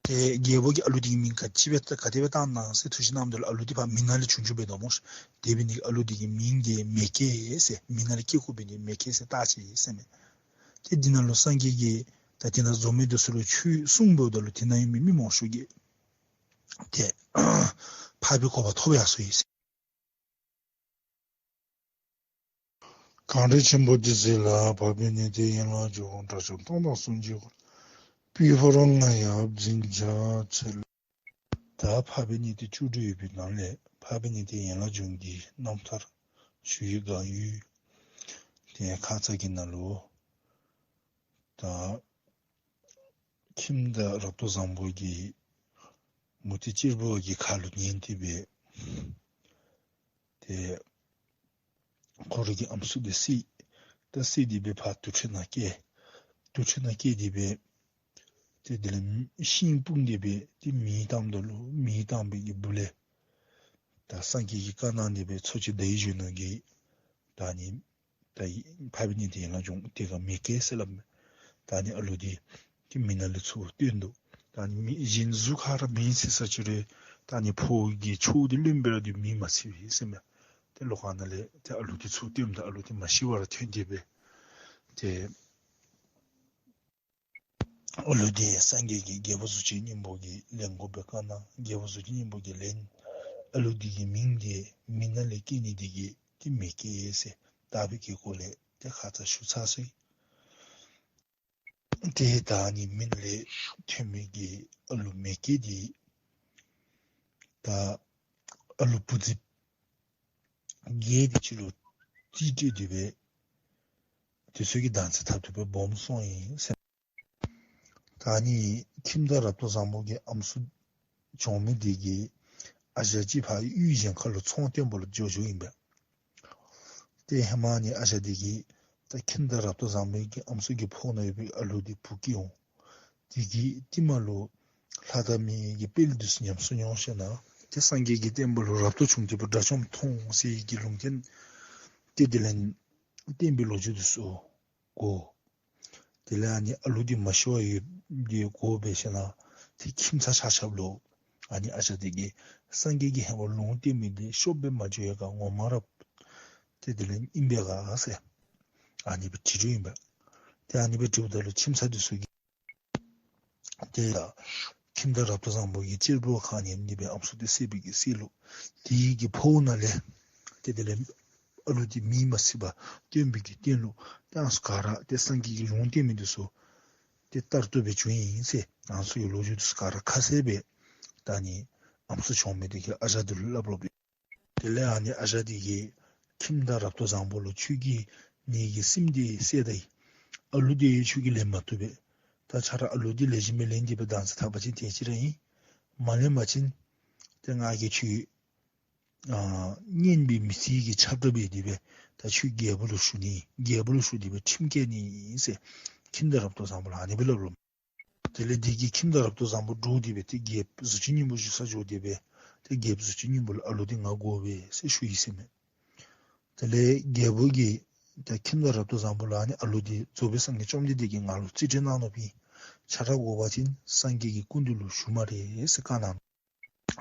ཏེ་རྒྱལ་པོ་གིས་ཨ་ལུ་འདི་གི་མིང་ག་ཅི་སྦེ་ག་དེ་སྦེ་བཏགས་གནང་ཟེར་ཐུགས་བཞེད་གནངམ་ད་ལུ་ཨ་ལུ་འདི་ཕར་མེ་ནང་ལས་བྱུང་བྱུངམ་སྦེ་འདུག་སྨོ། དེ་འབད་ནི་ཨ་ལུ་འདི་གི་མིང་འདི་མེ་སྐྱེས་ཟེར་མེ་ནང་ལས་སྐྱེས་དགོ་པའི་ནི་མེ་སྐྱེས་ཟེར་བཏགས་ཅི་ཟེར་མས། ཏེ་འདི་ནང་ལུ་སངས་རྒྱས་ཀྱིས་ད་དེ་ནང་འཛོམས་མི་འདི་ཚུ་ལུ་ཆོས་གསུངམ་ད་ལུ་དེ་ནང་ཡོད་མི་མི་མང་ཤོས་ཀྱིས་ ཏེ་འཕགས་པའི་གོ་འཕང་ཐོབ་ཡར་སོ་ཡི་ཟེར། གངས་རི་ཆེན་པོ་འདི་ཚུ་ལ། འཕགས་པའི་གནས་དེར་ཡན་ལག་འབྱུང་། དགྲ་བཅོམ་སྟོང་དང་སུམ་བརྒྱའི་འཁོར། སྤྱི་བོར་རྔ་ཡབ་འཛིན་བྱ་ཚེ་ལོ། ད་འཕགས་པའི་གནས་དེ་བཅུ་དྲུག་ཡོད་པའི་ནང་ལས་འཕགས་པའི་གནས་དེར་ཡན་ལག་འབྱུང་གི་རྣམ་ཐར་ཞུ་བའི་དགའ་ཡུལ་དེ་ཁ་ཙ་གི་ནང་ལུ་ད་ཁྱིམ་བདག་རབ་ཏུ་བཟང་པོ་གིས་མུ་སྟེགས་གཅེར་བུ་གི་ཁ་ལུ་ཉན་ཏེ་སྦེ་ཏེ་ཁོ་རའི་གི་ཨམ་སྲུ་དེ་བསད། ད་བསད་དེ་སྦེ་ཕར་དུར་ཁྲོད་ནང་བསྐྱལ། དུར་ཁྲོད་ནང་བསྐྱལ་ཏེ་སྦེ་ཏེ་དེ་ལས་ཤིང་སྤུངས་ཏེ་སྦེ་ཏེ་མེ་བཏངམ་ད་ལུ་མེ་བཏང་བའི་གི་སྦུག་ལས་ད་སངས་རྒྱས་ཀྱིས་བཀའ་གནང་སྟེ་སྦེ་འཚོ་བྱེད་ཟླ་བའི་གཞོན་ནུ་གིས་ད་ནི་ད་འཕགས་པའི་གནས་དེར་ཡན་ལག་འབྱུང་དེ་ཁར་མི་སྐྱེ་ཟེར་སླབ་མས། ད་ནི་ཨ་ལུ་དེ་ཏེ་མེ་ནང་ལས་ཚུར་བཏོན་དོ། ད་ནི་མི་གཞན་གཟུགས་ཁར་མེ་ཚིག་ས་ཅི་རུང་ད་ནི་ཕོ་གི་ཕྱོགས་དེ་རློན་པའི་ར་དེ་མེ་མ་ཚིག་པས་ཟེར་མས། ཏེ་ལོགས་ཁ་ནང་ལས་ཏེ་ཨ་ལུ་དེ་ཚུར་བཏོནམ་ད་ཨ་ལུ་དེ་མ་ཤི་བར་ཐོན་ཏེ་སྦེ་ཏེ་ཨ་ལུ་དེ་སངས་རྒྱས་ཀྱིས་རྒྱལ་པོ་གཟུགས་ཅན་སྙིང་པོ་གིས་ལེན་དགོ་པའི་བཀའ་གནང་། རྒྱལ་པོ་གཟུགས་ཅན་སྙིང་པོ་གིས་ལེན། ཨ་ལུ་དེ་གི་མིང་དེ་མེ་ནང་ལས་སྐྱེས་ནི་དེ་གིས་ཏེ་མེ་སྐྱེས་ཟེར་བཏགས་པའི་གི་སྐོར་ལས་ཏེ་ཁ་ཙ་ཞུ་ཚར་སོ་ཡི། ཏེ་ད་ནི་མེ་ནང་ལས་ཐོན་མི་གི་ཨ་ལུ་མེ་སྐྱེས་དེ་ད་ཨ་ལུ་བུ་ཚ་བརྒྱད་དེ་ཅིག་ལུ་རྩིས་སྤྲོད་དེ་སྦེ་དེ་ཚུ་གིས་བདག་འཛིན་འཐབ་སྟེ་སྦེ་སྦོམ་སོང་ཡི་ཟེར། ད་ནི་ཁྱིམ་བདག་རབ་ཏུ་བཟང་པོ་གི་ཨམ་སྲུ་བྱོན་མི་དེ་གིས་ཨ་ཞང་ཅིག་ཕར་གཡུས་གཞན་ཁ་ལུ་ཚོང་བཏོན་པ་ལུ་འགྱོ་འགྱོཝ་ཨིན་པས། ཏེ་ཧེ་མ་ནི་ཨ་ཞང་དེ་གིས་ད་ཁྱིམ་བདག་རབ་ཏུ་བཟང་པོ་གི་ཨམ་སྲུ་གི་ཕོཝ་ནང་ཡོད་པའི་ཨ་ལུ་དེ་བུ་སྐྱེ་འོང་། དེ་གི་རྟིང་མ་ལུ་ལྷ་དང་མི་གི་དཔལ་དེ་ཚུ་ཉམས་སུ་མྱོང་ཞིནམ་ལས་ཏེ་སངས་རྒྱས་ཀྱི་བསྟན་པ་ལུ་རབ་ཏུ་བྱུང་སྟེ་སྦེ་དགྲ་བཅོམ་ཐོབ་འོང་ཟེར་བའི་གི་ལུང་བསྟན་ཏེ་དེ་ལས་བསྟན་པའི་ལོ་རྒྱུས་དེ་ཚུ་གོ། དེ་ལས་ཨ་ནི་ཨ་ལུ་དེ་མ་ཤི་བར་ཡོད་དེ་གོ་སྦེ་ཞིནམ་ལས་ཏེ་ཁྱིམ་ཚང་ཆ་ཁྱབ་ལུ་ཨ་ནི་ཨ་ཞང་དེ་གིས་སངས་རྒྱས་ཀྱིས་ཧེ་མ་ལུང་བསྟན་མི་དེ་ཤོབ་སྦེ་མ་འགྱོ་ཡི་ག་ངོ་མ་ར་ཏེ་དེ་ལས་ཨིན་པས་ག་ཟེར་ཨ་ནི་སྦེ་དྲི་དོ་ཨིན་པས། ཏེ་ཨ་ནི་སྦེ་དྲིཝ་ད་ལུ་ཁྱིམ་ཚང་དེ་ཚུ་གིས་ཏེ་ད་ཁྱིམ་བདག་རབ་ཏུ་བཟང་པོ་གིས་གཅེར་བུ་ཁ་ཉན་ཏེ་སྦེ་ཨམ་སྲུ་དེ་བསད་པའི་གི་བསད་ལུགས་དེ་གི་ཕོཝ་ནང་ལས་ཏེ་དེ་ལས་ཨ་ལུ་དེ་མེ་མ་ཚིག་པར་བཏོན་པའི་གི་བརྟེན་ལུགས་ཏེ་ཨ་ནི་ཚུ་ག་ར་ཏེ་སངས་རྒྱས་ཀྱིས་ལུང་བསྟན་མི་དེ་ཚུ་ཏེ་ལྟར་དུ་སྦེ་བྱུང་ཡི་ཟེར་ཨ་ནི་ཚུ་གི་ལོ་རྒྱུས་དེ་ཚུ་ག་ར་ཁ་གསལ་སྦེ་ད་ཨ་ནི་ཨམ་སྲུ་བྱོན་མི་དེ་གིས་ཨ་ཞང་དེ་ལུ་སླབ་སླབ་ཡི། དེ་ལས་ཨ་ནི་ཨ་ཞང་དེ་གིས་ཁྱིམ་བདག་རབ་ཏུ་བཟང་པོ་ལུ་ཁྱོད་ཀྱིས་ངེ་གི་སྲིངམོ་དེ་བསད་ད་ཡི། ཨ་ལུ་དེ་ཁྱོད་ཀྱིས་ལེན་མ་བཏུབ་པས། ད་ཁྱོད་ར་ཨ་ལུ་དེ་ལེགས་ཤོམ་སྦེ་ལེན་ཏེ་སྦེ་བདག་འཛིན་འཐབ་པ་ཅིན་དེ་ཅིག་ར་ཨིན། མ་ལེན་པ་ཅིན་ཏེ་ང་གིས་ཁྱོད་ཨ་གཉེན་སྦེ་མི་བརྩི་གི་ཁྱབ་བསྒྲགས་འབད་དེ་སྦེ་ད་ཁྱོད་རྒྱལ་པོ་ལུ་ཞུ་ནི་རྒྱལ་པོ་ལུ་ཞུ་སྟེ་སྦེ་ཁྲིམས་བཀལ་ནི་ཨིན་ཟེར་ཁྱིམ་བདག་རབ་ཏུ་བཟང་པོ་ལུ་ཨ་ནི་སྦེ་སླབ་སླབ། དེ་ལས་དེ་གིས་ཁྱིམ་བདག་རབ་ཏུ་བཟང་པོ་འདྲོགས་ཏེ་སྦེ་ཏེ་རྒྱལཔོ་གཟུགས་ཅན་སྙིང་པོ་བཞུགས་སར་འགྱོ་སྟེ་སྦེ་ཏེ་རྒྱལཔོ་གཟུགས་ཅན་སྙིང་པོ་ལུ་ཨ་ལུ་དེ་ང་དགོ་པས་ཟེར་ཞུ་ཡི་ཟེར་མས། དེ་ལས་རྒྱལ་པོ་གིས་ད་ཁྱིམ་བདག་རབ་ཏུ་བཟང་པོ་ལུ་ཨ་ནི་ཨ་ལུ་དེ་རྫོགས་པའི་སངས་རྒྱས་བཅོམ་ལྡན་འདས་ཀྱིས་ང་ལུ་རྩིས་སྤྲོད་གནང་ནུག་པས། ཁྱོད་ར་དགོ་པ་ཅིན་སངས་རྒྱས་ཀྱི་སྐུ་མདུན་ལུ་ཞུ་སྨ་རེ་ཟེར་བཀའ་གནང་ནུག།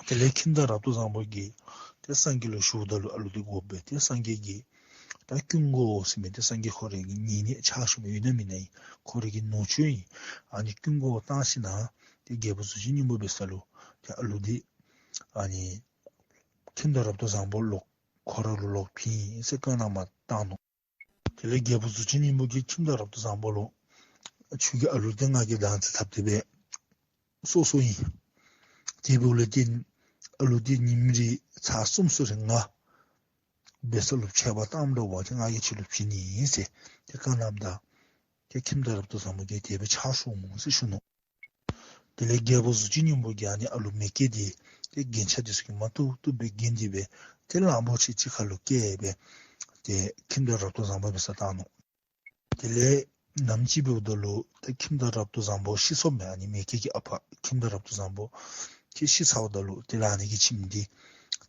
དེ་ལས་ཁྱིམ་བདག་རབ་ཏུ་བཟང་པོ་གིས་ཏེ་སངས་རྒྱས་ལུ་ཞུཝ་ད་ལུ་ཨ་ལུ་དེ་དགོ་པས། ཏེ་སངས་རྒྱས་ཀྱིས་ད་ཀུན་དགའ་བོ་ཟེར་མི་དེ་སངས་རྒྱས་ཁོ་རའི་གི་ཉེ་གནས་ཕྱག་ཞུ་མི་ཡོད་ན་མེད་ན་ཨིན། ཁོ་རའི་གི་ནུ་གཅུང་ཨིན། ཨ་ནི་ཀུན་དགའ་བོ་བཏང་ཞིནམ་ལས་ཏེ་རྒྱལ་པོ་གཟུགས་ཅན་སྙིང་པོ་འབད་ས་ལུ་ཏེ་ཨ་ལུ་དེ་ཨ་ནི་ཁྱིམ་བདག་རབ་ཏུ་བཟང་པོ་ལོག་ཁོ་ར་ལུ་ལོག་ཕུལ་ཡི་ཟེར་བཀའ་གནང་བཏང་ནུག། དེ་ལས་རྒྱལ་པོ་གཟུགས་ཅན་སྙིང་པོ་གིས་ཁྱིམ་བདག་རབ་ཏུ་བཟང་པོ་ལུ་ཁྱོད་ཀྱི་ཨ་ལུ་དེ་ང་གིས་བདག་འཛིན་འཐབ་སྟེ་སྦེ་སོང་སོང་ཡི། དེ་འབདཝ་ལས་ཏེ་ཨ་ལུ་དེ་ཉིནམ་རེ་ཚར་གསུམ་གསུམ་རེ་ང་འབད་ས་ལུ་ཆད་པ་བཏངམ་འདྲཝ་ཅིན་ང་གིས་ཁྱོད་ལུ་བྱིན་ནི་ཨིན་ཟེར་ཏེ་བཀའ་གནངམ་ད་ཏེ་ཁྱིམ་བདག་རབ་ཏུ་བཟང་པོ་གིས་དེ་སྦེ་ཕྱག་ཞུ་འོང་ཟེར་ཞུ་ནུག། དེ་ལས་རྒྱལ་པོ་གཟུགས་ཅན་སྙིང་པོ་གིས་ཨ་ནི་ཨ་ལུ་མེ་སྐྱེས་དེ་ཏེ་རྒྱན་ཆ་དེ་ཚུ་གིས་མ་བཏུབ་བཏུབ་སྦེ་བརྒྱན་ཏེ་སྦེ་ཏེ་གླང་པོ་ཆེ་གཅིག་ཁ་ལུ་བཀལ་སྦེ་ཏེ་ཁྱིམ་བདག་རབ་ཏུ་བཟང་པོ་འབད་སར་བཏང་ནུག། དེ་ལས་ནམ་ཅིག་འབདཝ་ད་ལུ་ཏེ་ཁྱིམ་བདག་རབ་ཏུ་བཟང་པོ་ཤི་སོངམ་མས། ཨ་ནི་མེ་སྐྱེས་ཀྱི་ཨ་པ་ཁྱིམ་བདག་རབ་ཏུ་བཟང་པོ་ཁྱོད་ཤི་ཚརཝ་ད་ལུ་དེ་ལས་ཨ་ནི་གི་ཁྱིམ་དེ་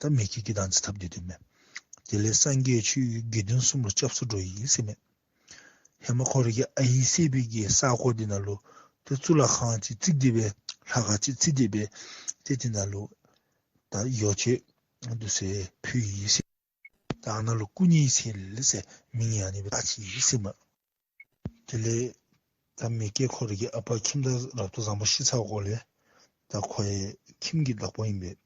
ད་མེ་སྐྱེས་ཀྱིས་བདག་འཛིན་འཐབ་སྟེ་སྡོདཔ་མས། དེ་ལས་སངས་རྒྱས་ཁྱོད་དགེ་འདུན་གསུམ་ལུ་སྐྱབས་སུ་འགྲོ་ཡི་ཟེར་མས། ཧེ་མ་ཁོ་རའི་གི་ཨའི་བསད་པའི་གི་ས་གོ་དེ་ནང་ལུ་ཏེ་གཙུག་ལག་ཁང་ཅིག་བརྩིགས་ཏེ་སྦེ་ལྷ་ཁང་ཅིག་བརྩིགས་ཏེ་སྦེ་ཏེ་དེ་ནང་ལུ་ད་ཡོ་བྱད་འདི་ཚུ་ཕུལ་ཡི་ཟེར། ད་ཨ་ནཱ་ལུ་སྐུ་ཉིད་ཟེར་ལེ་ཟེར་མིང་ཡང་ཨ་ནི་སྦེ་བཏགས་ཅི་ཟེར་མས། དེ་ལས་ད་མེ་སྐྱེས་ཁོ་རའི་གི་ཨ་པ་ཁྱིམ་བདག་རབ་ཏུ་བཟང་པོ་ཤི་ཚར་གོ་ལས་ད་ཁོ་ཡང་ ཁྱིམ་གྱི་བདག་པོ་ཨིན་པས།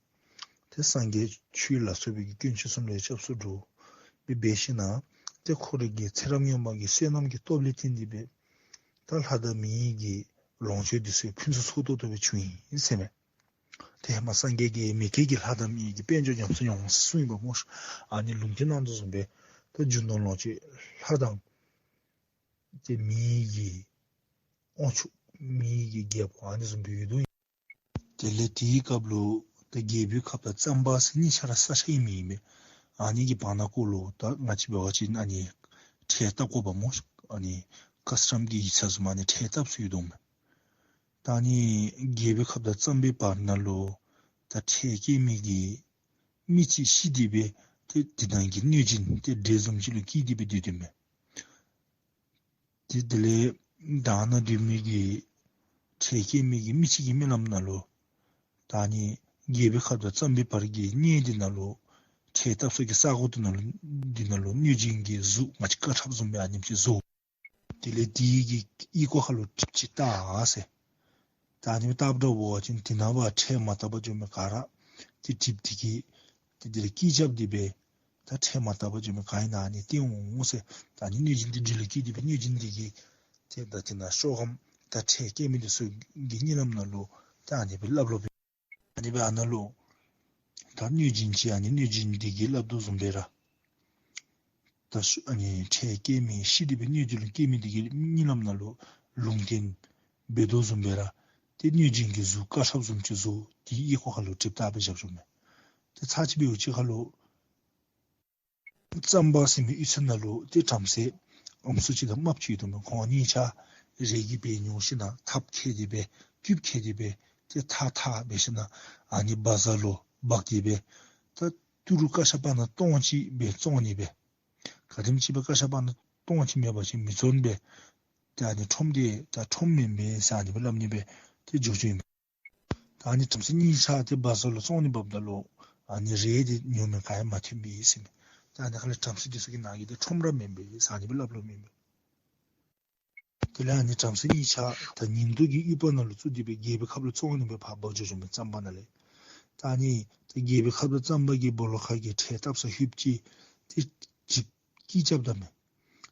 ཏེ་སངས་རྒྱས་ཆོས་ལ་སོགས་པའི་གི་དཀོན་མཆོག་གསུམ་ལུ་སྐྱབས་སུ་འགྲོ་སྦེ་འབད་ཞིནམ་ལས་ཏེ་ཁོ་རའི་གི་ཚེ་རབས་སྔོན་མ་གི་བསོད་ནམས་ཀྱི་སྟོབས་ལས་བརྟེན་ཏེ་སྦེ་ད་ལྷ་དང་མིའི་གི་ལོངས་སྤྱོད་འདི་ཚུ་ཕུན་སུམ་ཚོགས་ཏོག་ཏོ་སྦེ་བྱུང་ཡི་ཟེར་མས། ཏེ་ཧེ་མ་སངས་རྒྱས་ཀྱིས་མི་སྐྱེ་གི་ལྷ་དང་མིའི་གི་དཔལ་འབྱོར་ཉམས་སུ་མྱོང་གསུངས་ཡི་པ་སྨོ། ཨ་ནི་ལུང་བསྟན་གནང་དོ་བཟུམ་སྦེ་ད་རྒྱུ་ནོར་ལོངས་སྤྱོད་ལྷ་དང་ཏེ་མིའི་གི་དབང་ཕྱུག་མིའི་གི་རྒྱལ་པོ་ཨ་ནི་བཟུམ་སྦེ་ཡོད་དོ། དེ་ལས་དེའི་སྐབས་ལུ་ད་རྒྱལ་པོའི་ཁབ་དང་གཙང་པ་ཟེར་གཉིས་ཆ་ར་ས་ཆ་ཨིན་མི་ཨིན་མས། ཨ་ནི་གི་བར་ན་ཀོ་ལུ་ད་ང་བཅས་འབད་བ་ཅིན་ཨ་ནི་ཁྲལ་བཏབ་དགོ་པ་སྨོ། ཨ་ནི་ཀཱསི་ཊམ་གྱི་ཡིག་ཚང་བཟུམ་ཨ་ནི་ཁྲལ་བཏབ་སྲོལ་ཡོད་དོ་མས། ད་ཨ་ནི་རྒྱལ་པོའི་ཁབ་དང་གཙང་པའི་བར་ན་ལུ་ད་ཁྲལ་བཀལ་མི་གི་མི་ཅིག་ཤི་སྟེ་སྦེ་ཏེ་དེ་ནང་གི་གནོད་སྦྱིན་ཏེ་འདྲེ་བཟུམ་ཅིག་ལུ་སྐྱེས་ཏེ་སྦེ་སྡོད་དོ་མས། ཏེ་དེ་ལས་ད་ནཱ་སྡོད་མི་གི་ཁྲལ་བཀལ་མི་གི་མི་ཅིག་གི་སྨོན་ལམ་ནང་ལུ་ད་ཨ་ནི་རྒྱལ་པོའི་ཁབ་དང་གཙང་པའི་བར་གྱི་གནས་འདི་ནང་ལུ་ཁྲལ་བཏབ་ས་གི་ས་གོ་འདི་ནང་ལུ་འདི་ནང་ལུ་གནོད་སྦྱིན་གྱི་གཟུགས་ང་བཅས་ཀ་ཁྲབ་བཟུམ་སྦེ་ཨ་ནེམ་ཅིག་བཟོ། དེ་ལས་དེ་གི་གཡས་སྐོར་ཁ་ལུ་གྲིབ་ཅིག་བཏགས་ཟེར། ད་ཨ་ནི་བཏགས་འགྱོ་བ་ཅིན་དེ་ནང་ཕར་ཁྲལ་མ་བཏབ་པར་འགྱོ་མི་ག་ར་ཏེ་གྲིབ་དེ་གིས་ཏེ་དེ་ལས་སྐད་རྐྱབ་སྟེ་སྦེ་ད་ཁྲལ་མ་བཏབ་པར་འགྱོ་མི་ག་ཨིན་ན་ཨ་ནི་བསྟན་འོང་ཟེར། ད་ཨ་ནི་གནོད་སྦྱིན་དེ་འདྲེ་ལུ་སྐྱེས་ཏེ་སྦེ་གནོད་སྦྱིན་དེ་གིས་ཏེ་ད་དེ་ནང་ཤོག་སྒམ་ད་ཁྲལ་བཀལ་མི་དེ་ཚུ་གི་གཉིད་ལམ་ནང་ལུ་ད་ཨ་ནི་སྦེ་སླབ་སླབ་པས། ཨ་ནི་སྦེ་ཨ་ནཱ་ལུ་ད་གནོད་སྦྱིན་ཅིག་ཨ་ནི་གནོད་སྦྱིན་དེ་གིས་སླབ་དོ་བཟུམ་སྦེ་ར་ད་ཤོ་ཨ་ནི་ཁྲལ་བཀལ་མི་ཤི་སྟེ་སྦེ་གནོད་སྦྱིན་ལུ་སྐྱེས་མི་དེ་གི་གཉིད་ལམ་ནང་ལུ་ལུང་བསྟན་འབད་དོ་བཟུམ་སྦེ་ར་ཏེ་གནོད་སྦྱིན་གྱི་གཟུགས་ཀ་ཁྲབ་བཟུམ་ཅིག་བཟོ། དེ་གཡས་སྐོར་ཁ་ལུ་གྲིབ་བཏགས་སྦེ་བཞག་བཞགཔ་མས། ཏེ་ཚར་གཅིག་འབདཝ་ཅིག་ཁ་ལུ་གཙང་པ་ཟེར་མི་གཡུས་ཚན་ནང་ལུ་ཏེ་བྲམ་ཟེ་ཨམ་སྲུ་ཅིག་དང་རྨགཔ་ཅིག་ཡོད་དོ་མས། ཁོང་གཉིས་ཆ་རས་ཀྱིས་སྦེ་ཉོ་ཞིནམ་ཐགཔ་ཁྱེར་ཏེ་སྦེ་རྐུདཔ་ཁྱེར་ཏེ་སྦེ་ཏེ་ཐགས་ཐགས་འབད་ཞིནམ་ཨ་ནི་བ་ཛར་ལུ་འབག་སྟེ་སྦེ་ད་ཏི་རུ་ཀ་ཤ་པ་ཎ་སྟོང་གཅིག་སྦེ་བཙོང་ནི་སྦེ། ག་དེམ་ཅིག་སྦེ་ཀ་ཤ་པ་ཎ་སྟོང་གཅིག་མེད་པ་ཅིན་མི་བཙོང་པས། ཏེ་ཨ་ནི་ཁྲོམ་དེ་ད་ཁྲོམ་མེན་པས་ཟེར་ཨ་ནི་སྦེ་སླབ་ནི་སྦེ་ཏེ་འགྱོ་འགྱོཝ་ཨིན་མས། ད་ཨ་ནི་བྲམ་ཟེ་གཉིས་ཆ་དེ་བ་ཛར་ལུ་བཙོང་ནི་འབགཔ་ད་ལུ་ཨ་ནི་རས་དེ་ཉོ་མི་ག་ཡང་མ་ཐོན་པས་ཟེར་མས། ད་ཨ་ནི་ཁ་ལས་བྲམ་ཟེ་དེ་ཚུ་གི་ནང་གི་ཏེ་ཁྲོམ་ར་མེན་པས་ཟེར་ཨ་ནི་སྦེ་སླབ་སླབ་མས། དེ་ལས་ཨ་ནི་བྲམ་ཟེ་གཉིས་ཆ་ད་ཉིན་དུ་གི་ཡུར་བ་ནང་ལུ་བཙུགས་ཏེ་སྦེ་རྒྱལ་པོའི་ཁབ་ལུ་བཙོང་ནི་སྦེ་ཕར་འབག་འགྱོ་འགྱོཝ་མས་གཙང་པ་ནང་ལས། ད་ཨ་ནི་ད་རྒྱལ་པོའི་ཁབ་དང་གཙང་པ་གི་སྦོ་ལོགས་ཁ་གི་ཁྲལ་བཏབ་ས་ཧུད་ཅིག་ཏེ་གྲིབ་སྐད་རྐྱབ་ད་མས།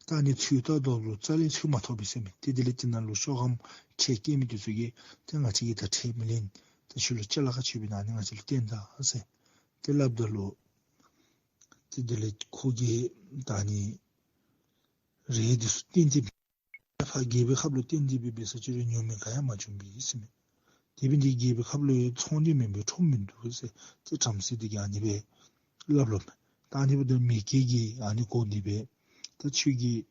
ད་ཨ་ནི་ཚོད་བལྟ་དོ་ལུ་རྩ་ལས་ཚོད་མ་ཐོབ་པས་ཟེར་མས། ཏེ་དེ་ལས་དེ་ནང་ལུ་ཤོག་སྒམ་ཁྲལ་བཀལ་མི་དེ་ཚུ་གིས་ཏེ་ང་བཅས་ཀྱིས་ད་ཁྲལ་མི་ལེན། ད་ཁྱོད་ལུ་ཅ་ལ་ཁ་ཆོད་པས་ན་ཨ་ནི་ང་བཅས་ལུ་བརྟེན་ད་ཟེར་ཏེ་སླབ་ད་ལུ་ཏེ་དེ་ལས་ཁོ་གིས་ད་ཨ་ནི་རས་དེ་ཚུ་བཏོན་ཏེ་ཕར་རྒྱལ་པོའི་ཁབ་ལུ་བཏོན་ཏེ་སྦེ་འབད་ས་ཅིག་རུང་ཉོ་མི་ག་ཡང་མ་བྱུང་པས་ཟེར་མས། དེ་འབད་ནི་དེ་རྒྱལ་པོའི་ཁབ་ལུ་ཚོང་འདི་མེན་པས་ཁྲོམ་མིན་འདུག་ཟེར་ཏེ་བྲམ་ཟེ་དེ་གིས་ཨ་ནི་སྦེ་སླབ་སླབ་མས། ད་ཨ་ནི་འབདཝ་ད་མི་སྐྱེ་གིས་ཨ་ནི་གོ་སྟེ་སྦེ་ད་ཁྱོད་ཀྱིས་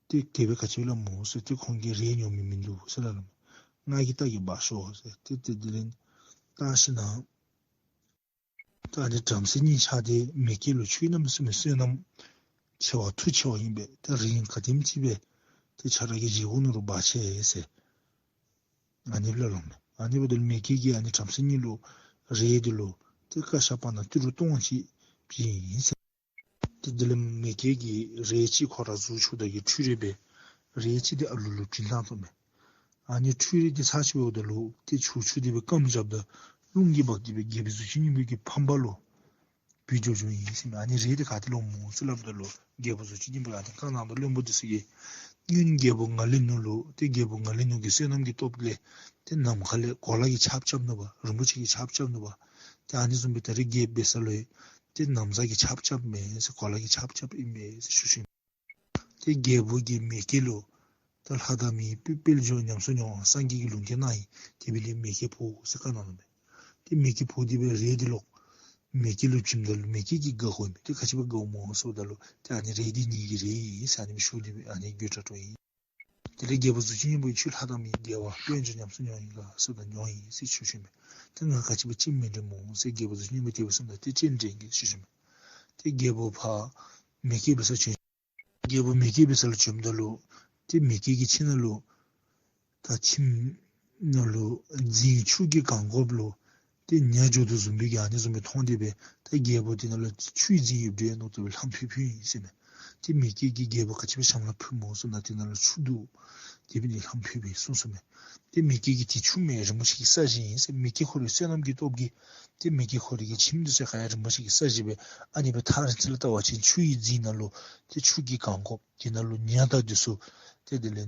ཏེ་དེ་སྦེ་ག་ཅི་སླབ་སྨོ་ཟེར་ཏེ་ཁོང་གིས་རས་ཉོ་མི་མིན་འདུག་ཟེར་སླབ་སླབ་མས། ང་གིས་བལྟ་གེ་འབག་ཤོག་ཟེར་ཏེ་ཏེ་དེ་ལས་བལྟ་ཞིནམ་ད་ཨ་ནི་བྲམ་ཟེ་གཉིས་ཆ་དེ་མི་སྐྱེ་ལུ་ཆོས་རྣམས་ཟེར་མི་བསོད་ནམས་ཆེ་བ་མཐུ་ཆེ་བ་ཨིན་པས། ད་རིན་ག་དེམ་ཅིག་སྦེ་ཏེ་ཁྱོད་ར་གི་བཞེས་སྒོ་ནང་ལུ་འབག་ཤིག་ཟེར་ཨ་ནི་སྦེ་སླབ་སླབ་མས། ཨ་ནི་འབདཝ་ད་ལུ་མི་སྐྱེ་གིས་ཨ་ནི་བྲམ་ཟེ་གཉིས་ལུ་རས་དེ་ལུ་ཏེ་ཀ་ཤ་པ་ཎ་ཏི་རུ་སྟོང་གཅིག་བྱིན་ཡི་ཟེར། ཏེ་དེ་ལས་མི་སྐྱེ་གིས་རས་གཅིག་ཁོ་ར་གཟུགས་འཁྱུ་ད་གི་འཕྲུལ་རས་སྦེ་རས་གཅིག་དེ་ཨ་ལུ་ལུ་བྱིན་བཏང་དོ་མས། ཨ་ནི་འཕྲུལ་རས་དེ་ཚར་གཅིག་འབདཝ་ད་ལུ་ཏེ་འཁྱུ་འཁྱུ་སྟེ་སྦེ་སྐམ་རྐྱབ་ད་རླུང་གིས་འབག་སྟེ་སྦེ་རྒྱལ་པོ་གཟུགས་ཅན་སྙིང་པོ་གི་ཕང་པ་ལུ་བུད་འགྱོ་འགྱོཝ་ཨིན་ཟེར་མས། ཨ་ནི་རས་དེ་ག་ཏེ་ལུ་འོངམ་སྨོ་ཟེར་སླབ་ད་ལུ་རྒྱལ་པོ་གཟུགས་ཅན་སྙིང་པོ་ཨ་ནི་བཀའ་གནང་དོ་བློན་པོ་དེ་ཚུ་གིས་སྔོན་རྒྱལ་པོ་ང་ལས་ནུ་ལུ་ཏེ་རྒྱལ་པོ་ང་ལས་ནུ་གི་བསོད་ནམས་ཀྱི་སྟོབས་ལས་ཏེ་ནམ་མཁའ་ལས་གོ་ལ་གིས་ཆརཔ་རྐྱབ་ནུག་པ། རིན་པོ་ཆེ་གིས་ཆརཔ་རྐྱབ་ནུག་པ། ཏེ་ཨ་ནི་བཟུམ་སྦེ་ད་རིས་རྒྱལཔོ་འབད་ས་ལུ་ཏེ་ན་བཟའ་གིས་ཆརཔ་རྐྱབ་མས་ཟེར་གོ་ལ་གིས་ཆརཔ་རྐྱབ་ཨིན་མས་ཟེར་ཞུ་ཞུཝ་ཨིན། ཏེ་རྒྱལ་པོ་གིས་མི་སྐྱེ་ལུ་ད་ལྷ་དང་མིའི་དཔལ་འབྱོར་ཉམས་སུ་མྱོང་བ་སངས་རྒྱས་ཀྱིས་ལུང་བསྟན་གནང་ཡི། དེ་འབདཝ་ལས་མི་སྐྱེ་ཕོག་ཟེར་བཀའ་གནང་ནུག་མས། ཏེ་མི་སྐྱེ་ཕོག་སྟེ་སྦེ་རས་དེ་ལོག་མི་སྐྱེ་ལུ་བྱིནམ་ད་ལུ་མི་སྐྱེ་གིས་དགའཝ་ཨིན་མས། ཏེ་ག་ཅི་སྦེ་དགའཝ་སྨོ་ཟེརཝ་ད་ལུ་ཏེ་ཨ་ནི་རས་འདི་ངེ་གི་རས་ཨིན་ཟེར་ཨ་ནི་སྦེ་ཞུ་སྟེ་སྦེ་ཨ་ནི་དགོད་བྲ་བྲོཝ་ཨིན། དེ་ལས་རྒྱལ་པོ་གཟུགས་ཅན་སྙིང་པོ་ཁྱོད་ལྷ་དང་མིའི་བདེ་བ་དཔལ་འབྱོར་ཉམས་སུ་མྱོང་ཡི་ག་ཟེརཝ་ད་མྱོང་ཡི་ཟེར་ཞུ་ཞུཝ་མས། ཏེ་ང་ག་ཅི་སྦེ་སྤྱན་མི་འདྲེན་སྨོ་ཟེར་རྒྱལ་པོ་གཟུགས་ཅན་སྙིང་པོ་དེ་སྦེ་གསུངམ་ད་ཏེ་སྤྱན་འདྲེན་གེ་ཟེར་ཞུ་ཞུཝ་མས། ཏེ་རྒྱལ་པོ་ཕར་མི་སྐྱེ་འབད་ས་བྱོན། རྒྱལ་པོ་མི་སྐྱེ་འབད་ས་ལུ་བྱོནམ་ད་ལུ་ཏེ་མི་སྐྱེ་གི་ཁྱིམ་ནང་ལུ་ད་ཁྱིམ་ནང་ལུ་རྫིང་ཆུ་གིས་གང་དགོཔ་ལུ་ཏེ་ཉ་འགྱོ་དོ་བཟུམ་སྦེ་གི་ཨ་ནི་བཟུམ་སྦེ་མཐོང་སྟེ་སྦེ་ད་རྒྱལ་པོ་དེ་ནང་ལུ་ཆུའི་རྫིང་ཡོདཔ་འདྲས་མནོ་སྟེ་སྦེ་ལྷམ་ཕུད་ཕུདཔ་ཨིན་ཟེར་མས། ཏེ་མི་སྐྱེ་གི་རྒྱལ་པོ་ག་ཅི་སྦེ་ཞྭམོ་ལ་ཕུལ་སྨོ་ཟེར་ན་དེ་ནང་ལུ་ཆུ་འདུག། དེ་འབད་ནི་ལྷམ་ཕུལ་སྦེ་གསུངས་གསུངསམ་མས། ཏེ་མི་སྐྱེ་གིས་དེ་ཆུ་མེན་རིན་པོ་ཆེ་གི་ས་གཞི་ཨིན་ཟེར། མི་སྐྱེ་ཁོ་རའི་བསོད་ནམས་ཀྱི་སྟོབས་ཀྱིས་ཏེ་མི་སྐྱེ་ཁོ་རའི་གི་ཁྱིམ་འདི་ཚུ་ག་ཡང་རིན་པོ་ཆེ་གི་ས་གཞི་སྦེ་ཨ་ནི་སྦེ་ཐག་རིང་ཚད་ལུ་བལྟ་བ་ཅིན་ཆུ་ཡི་རྫིང་ནང་ལུ་ཏེ་ཆུ་གིས་གང་དགོཔ་དེ་ནང་ལུ་ཉ་དང་འདི་ཚུ་ཏེ་དེ་ལས་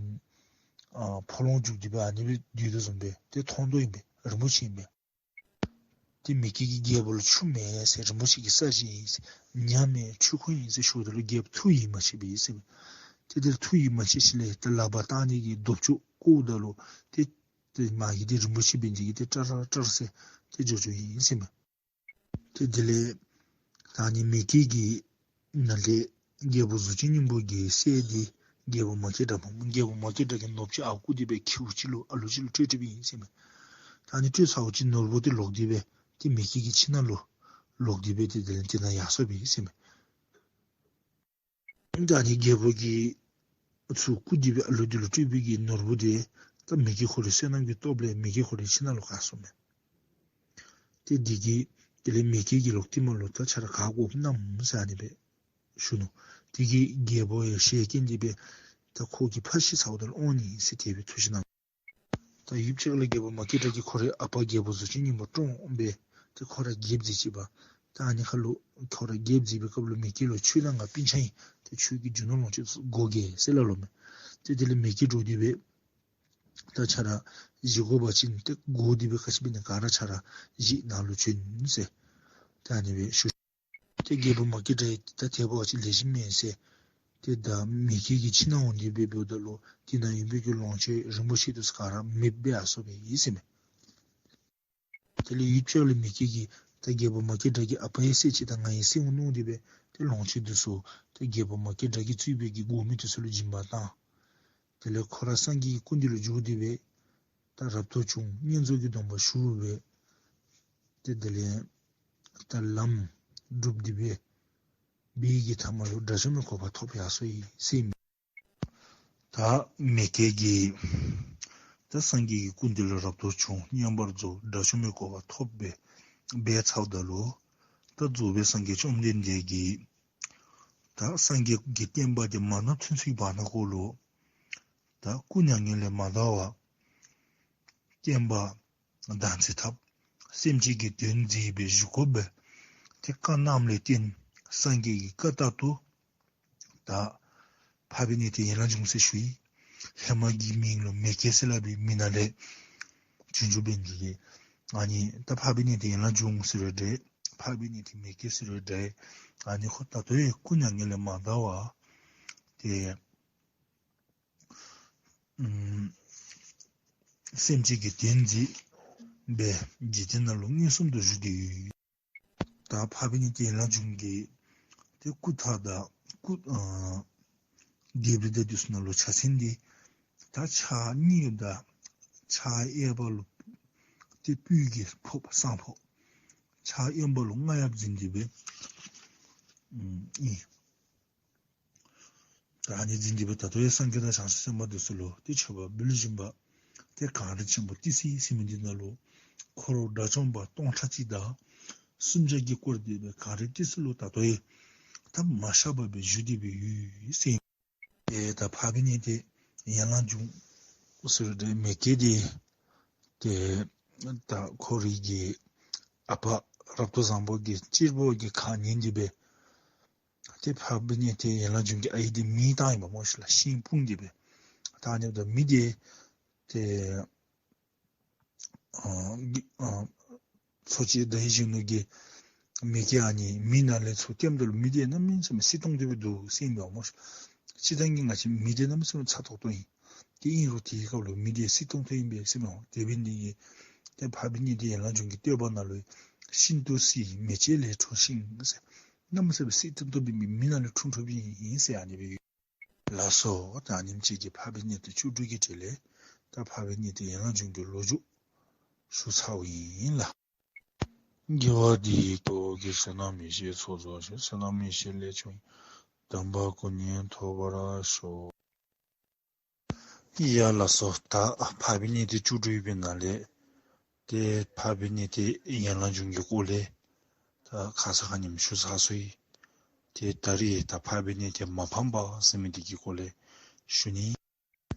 ཨ་ཕོ་ལོང་རྒྱུག་སྟེ་སྦེ་ཨ་ནི་སྦེ་སྡོད་དོ་བཟུམ་སྦེ་ཏེ་མཐོང་དོ་ཨིན་པས། རིན་པོ་ཆེ་ཨིན་པས། ཏེ་མི་སྐྱེ་གི་རྒྱལ་པོ་ལུ་ཆུ་མེན་ཟེར། རིན་པོ་ཆེ་གི་ས་གཞི་ཨིན་ཟེར། ཉ་མེན་ཆུ་ཁོ་ཨིན་ཟེར་ཞུཝ་ད་ལུ་རྒྱལཔོ་ཐུགས་ཡིད་མ་ཆེས་པས་ཟེར་མས། ཏེ་དེ་ལུ་ཐུགས་ཡིད་མ་ཆེས་ཞིནམ་ལས་ཏེ་ལག་པར་བཏགས་ནི་གི་རྡོ་བཅུག་བཀོཝ་ད་ལུ་ཏེ་ཏེ་མ་གི་ཏེ་རིན་པོ་ཆེ་འབད་ནི་དེ་གིས་ཏེ་ཀྲ་ཀྲ་ཀྲ་ཟེར་ཏེ་འགྱོ་འགྱོཝ་ཨིན་ཟེར་མས། ཏེ་དེ་ལས་ད་ཨ་ནི་མི་སྐྱེ་གི་ནང་ལས་རྒྱལ་པོ་གཟུགས་ཅན་སྙིང་པོ་གི་སྲས་འདི་རྒྱལ་པོ་མ་སྐྱེས་དགྲ་འབག། རྒྱལ་པོ་མ་སྐྱེས་དགྲ་གིས་ནོར་བུ་ཅིག་ཨརཝ་བརྐུ་སྟེ་སྦེ་ཁྱེའུ་ཅིག་ལུ་ཨ་ལུ་ཅིག་ལུ་སྤྲོད་སྤྲོདཔ་ཨིན་ཟེར་མས། ད་ཨ་ནི་སྤྲོད་ཚརཝ་ཅིག་ནོར་བུ་འདི་ལོག་སྟེ་སྦེ་ཏེ་མི་སྐྱེ་གི་ཁྱིམ་ནང་ལུ་ལོག་སྟེ་སྦེ་ཏེ་དེ་ལས་དེ་ནང་ཡར་སོཔ་ཨིན་ཟེར་མས། ད་ཨ་ནི་རྒྱལ་པོ་གིས་ཚུར་བརྐུ་སྟེ་སྦེ་ཨ་ལུ་འདི་ལུ་སྤྲོད་པའི་གི་ནོར་བུ་འདི་ད་མི་སྐྱེ་ཁོ་རའི་བསོད་ནམས་ཀྱི་སྟོབས་ལས་མི་སྐྱེ་ཁོ་རའི་ཁྱིམ་ནང་ལུ་བཀལ་སོང་མས། ཏེ་འདི་གིས་དེ་ལས་མི་སྐྱེ་གི་ལོག་སྟེ་མར་ལུ་ད་ཁྱོད་ར་ག་དགོཔ་གནངམ་ཟེར་ཨ་ནི་སྦེ་ཞུ་ནུག། དེ་གིས་རྒྱལ་པོ་ཡང་ཞལ་སྐྱེངས་ཏེ་སྦེ་ད་ཁོ་གིས་ཕར་ཤི་ཚརཝ་ད་ལུ་འོང་ནི་ཟེར་དེ་སྦེ་ཐུགས་བཞེད་གནང་། ད་ཡུདཔ་ཅིག་ལུ་རྒྱལ་པོ་མ་སྐྱེས་དགྲ་གིས་ཁོ་རའི་ཨ་པ་རྒྱལ་པོ་གཟུགས་ཅན་སྙིང་པོ་བཀྲོངས་སྦེ་ཏེ་ཁོ་ར་རྒྱལཔོ་མཛད་ཅི་པ། ད་ཨ་ནི་ཁར་ལུ་ཁོ་ར་རྒྱལཔོ་མཛད་པའི་སྐབས་ལུ་མི་སྐྱེ་ལུ་ཆོས་དང་ང་སྤུན་ཆ་ཨིན། ཏེ་ཁྱོད་ཀྱིས་རྒྱུ་ནོར་ལོངས་སྤྱོད་དགོ་གེ་ཟེར་སླབ་སླབ་མས། ཏེ་དེ་ལས་མི་སྐྱེ་འདྲོག་སྟེ་སྦེ་ད་ཁྱོད་ར་བཞེས་དགོ་པ་ཅིན་ཏེ་དགོ་སྟེ་སྦེ་ག་ཅི་འབད་ནི་ག་ར་ཁྱོད་ར་བཞེས་ནཱ་ལུ་བྱོན་ཟེར་ད་ཨ་ནི་སྦེ་ཞུ། ཏེ་རྒྱལ་པོ་མ་སྐྱེས་དགྲ་ད་དེ་འབད་བ་ཅིན་ལེགས་ཤོམ་མེན་ཟེར། ཏེ་ད་མི་སྐྱེ་གི་ཁྱིམ་ནང་འོང་སྟེ་སྦེ་འབདཝ་ད་ལུ་དེ་ནང་ཡོད་པའི་གི་ལོངས་སྤྱོད་རིན་པོ་ཆེ་འདི་ཚུ་ག་ར་མེདཔ་སྦེ་ཡར་སོཔ་ཨིན་ཟེར་མས། དེ་ལས་ཡུདཔ་ཅིག་ལུ་མི་སྐྱེ་གིས་ད་རྒྱལ་པོ་མ་སྐྱེས་དགྲ་གི་ཨ་པའི་སྲས་ཅིག་དང་ངེའི་སྲས་འོང་མནོ་སྟེ་སྦེ་ཏེ་ལོངས་སྤྱོད་འདི་ཚུ་ཏེ་རྒྱལ་པོ་མ་སྐྱེས་དགྲ་གིས་གཙོས་པའི་གི་འགོ་མི་འདི་ཚུ་ལུ་སྦྱིན་པ་བཏང་། དེ་ལས་ཁོ་ར་སངས་རྒྱས་ཀྱི་སྐུ་མདུན་ལུ་འགྱོ་སྟེ་སྦེ་ད་རབ་ཏུ་བྱུང་བསྙེན་རྫོགས་ཀྱི་སྡོམ་པ་ཞུ་སྦེ་ཏེ་དེ་ལས་ད་ལམ་བསྒྲུབས་ཏེ་སྦེ་འབད་བའི་གི་མཐའ་མ་ལུ་དགྲ་བཅོམ་པའི་གོ་འཕང་ཐོབ་ཡར་སོ་ཡི་ཟེར་ཨིན་མས། ད་མི་སྐྱེ་གིས་ད་སངས་རྒྱས་ཀྱི་སྐུ་མདུན་ལུ་རབ་ཏུ་བྱུང་བསྙེན་པར་རྫོགས་དགྲ་བཅོམ་པའི་གོ་འཕང་ཐོབ་སྦེ་འབད་ཚརཝ་ད་ལུ་ད་རྫོགས་པའི་སངས་རྒྱས་བཅོམ་ལྡན་འདས་ཀྱིས་ད་སངས་རྒྱས་ཀྱི་བསྟན་པ་འདི་མ་ནུབ་ཚུན་ཚོད་བར་ན་ཁོ་ལུ་ད་སྐུ་མྱ་ངན་ལས་མ་འདའ་བར་བསྟན་པ་བདག་འཛིན་འཐབ། སེམས་ཅན་གྱི་དོན་མཛད་པའི་བཞུགས་སྒོ་སྦེ་ཏེ་བཀའ་གནངམ་ལས་བརྟེན་སངས་རྒྱས་ཀྱི་བཀའ་ལྟར་དུ་ད་འཕགས་པའི་གནས་དེ་ཡན་ལག་འབྱུང་ཟེར་ཞུ་ཡི། ཧེ་མ་གི་མིང་ལུ་མི་སྐྱེ་ཟེར་སླབ་པའི་མིང་ནང་ལས་བྱུང་བྱུངམ་འབད་ནི་དེ་གིས་ཨ་ནི་ད་འཕགས་པའི་གནས་དེ་ཡན་ལག་འབྱུང་ཟེར་རུང་འདྲ། འཕགས་པའི་གནས་དེ་མི་སྐྱེ་ཟེར་རུང་འདྲ། ཨ་ནི་ཁོ་ད་ལྟོ་ཡང་སྐུ་མྱ་ངན་ལས་མ་འདའ་བར་ཏེ་ཨམ་སེམས་ཅན་གྱི་དོན་མཛད་པའི་འཇིག་རྟེན་ནང་ལུ་མངོན་སུམ་དུ་བཞུགས་ཏེ་ཡོད། ད་འཕགས་པའི་གནས་དེ་ཡན་ལག་འབྱུང་གི་ཏེ་སྐུ་ཐང་དང་སྐུ་ཨ་ལྡེབས་རིས་དང་འདི་ཚུ་ནང་ལུ་ཕྱག་མཚན་འདི་ད་ཕྱག་གཉིས་ཡོདཔ་ད་ཕྱག་གཡས་པ་ལུ་ཏེ་སྤོས་ཀྱིས་ཕོགཔ་བསང་ཕོག། ཕྱག་གཡོན་པ་ལུ་རྔ་ཡབ་འཛིན་ཏེ་སྦེ་ཨིན། ད་ཨ་ནི་འཛིན་ཏེ་སྦེ་ད་ལྟོ་ཡང་སངས་རྒྱས་དང་བྱང་སེམས་དཔའ་འདི་ཚུ་ལུ་ཏེ་མཆོད་པ་འབུལ་བཞིན་པ། ཏེ་གངས་རི་ཆེན་པོ་ཏི་སེ་ཟེར་མི་འདི་ནང་ལུ་འཁོར་དགྲ་བཅོམ་པ་སྟོང་ཕྲག་གཅིག་དང་སུམ་བརྒྱ་གིས་བསྐོར་ཏེ་སྦེ་གངས་རི་ཏི་སེ་ལུ་ད་ལྟོ་ཡང་ད་མ་གཤགས་པར་སྦེ་བཞུགས་ཏེ་སྦེ་ཡོད་ཟེར་ཨིན། ཨེ་ད་འཕགས་པའི་གནས་དེ་ཡན་ལག་འབྱུང་ཟེར་ཏེ་མི་སྐྱེ་དེ་ཏེ་ད་ཁོ་རའི་གི་ཨ་པ་རབ་ཏུ་བཟང་པོ་གིས་གཅེར་བུ་གི་ཁ་ཉན་ཏེ་སྦེ་ཏེ་འཕགས་པའི་གནས་དེ་ཡན་ལག་འབྱུང་གི་ཨའི་འདི་མེ་བཏང་ཡི་པ་སྨོ་ཤིག་ལགས། ཤིང་སྤུངས་ཏེ་སྦེ། ད་ཨ་ནི་འབདཝ་ད་མེ་དེ་ཏེ་ཨ་ཨ་འཚོ་བྱེད་ཟླ་བའི་གཞོན་ནུ་གིས་མི་སྐྱེ་ཨ་ནི་མེ་ནང་ལས་ཚུར་བཏོནམ་ད་ལུ་མེ་དེ་གནམ་མེད་ས་མེད་བསིལ་ཏོང་ཏོ་སྦེ་འདུག་ཟེར་ཨིན་པ་སྨོ་ཤིག། སྤྱིར་བཏང་གི་ང་བཅས་མེ་དེ་གནམ་མེད་ས་མེད་ཚ་ཏོག་ཏོ་ཨིན། ཏེ་ཨིན་རུང་དེའི་སྐབས་ལུ་མེ་དེ་བསིལ་ཏོང་ཏོ་ཨིན་པས་ཟེར་མས། དེ་འབད་ནི་དེ་གིས་ཏེ་འཕགས་པའི་གནས་དེ་ཡན་ལག་འབྱུང་གི་བསྟོད་པ་ནང་ལུ་ཤིན་ཏུ་བསིལ་མེ་ལྕེ་ལས་འཕྲོ་ཞིང་ཟེར། གནམ་མེད་ས་མེད་བསིལ་ཏོང་ཏོ་སྦེ་མེ་མེ་ནང་ལས་འཁྲུངས་འཁྲུངསམ་ཨིན་ཟེར་ཨ་ནི་སྦེ་ཡོད། ལགས་སོ། ད་ཨ་ནེམ་ཅིག་གིས་འཕགས་པའི་གནས་དེ་བཅུ་དྲུག་གི་གྲས་ལས་ད་འཕགས་པའི་གནས་དེ་ཡན་ལག་འབྱུང་གི་ལོ་རྒྱུས་ཞུ་ཚརཝ་ཨིན་ལགས། དགེ་བ་འདི་ཡིས་ཐོབ་པའི་བསོད་ནམས་ཡེ་ཤེས་ཚོགས་རྫོགས་ཤིང་། བསོད་ནམས་ཡེ་ཤེས་ལས་བྱུང་བའི་དམ་པ་སྐུ་གཉིས་ཐོབ་པར་ཤོག། ཡ་ལགས་སོ། ད་འཕགས་པའི་གནས་དེ་བཅུ་དྲུག་ཡོད་པའི་ནང་ལས་ཏེ་འཕགས་པའི་གནས་དེ་ཡན་ལག་འབྱུང་གི་སྐོར་ལས་ད་ཁ་ཙ་ཁ་ཉིནམ་ཞུ་ཚར་སོ་ཡི། ཏེ་ད་རིས་ད་འཕགས་པའི་གནས་བརྟན་མ་ཕམ་པ་ཟེར་མི་འདི་གི་སྐོར་ལས་ཞུ་ནི།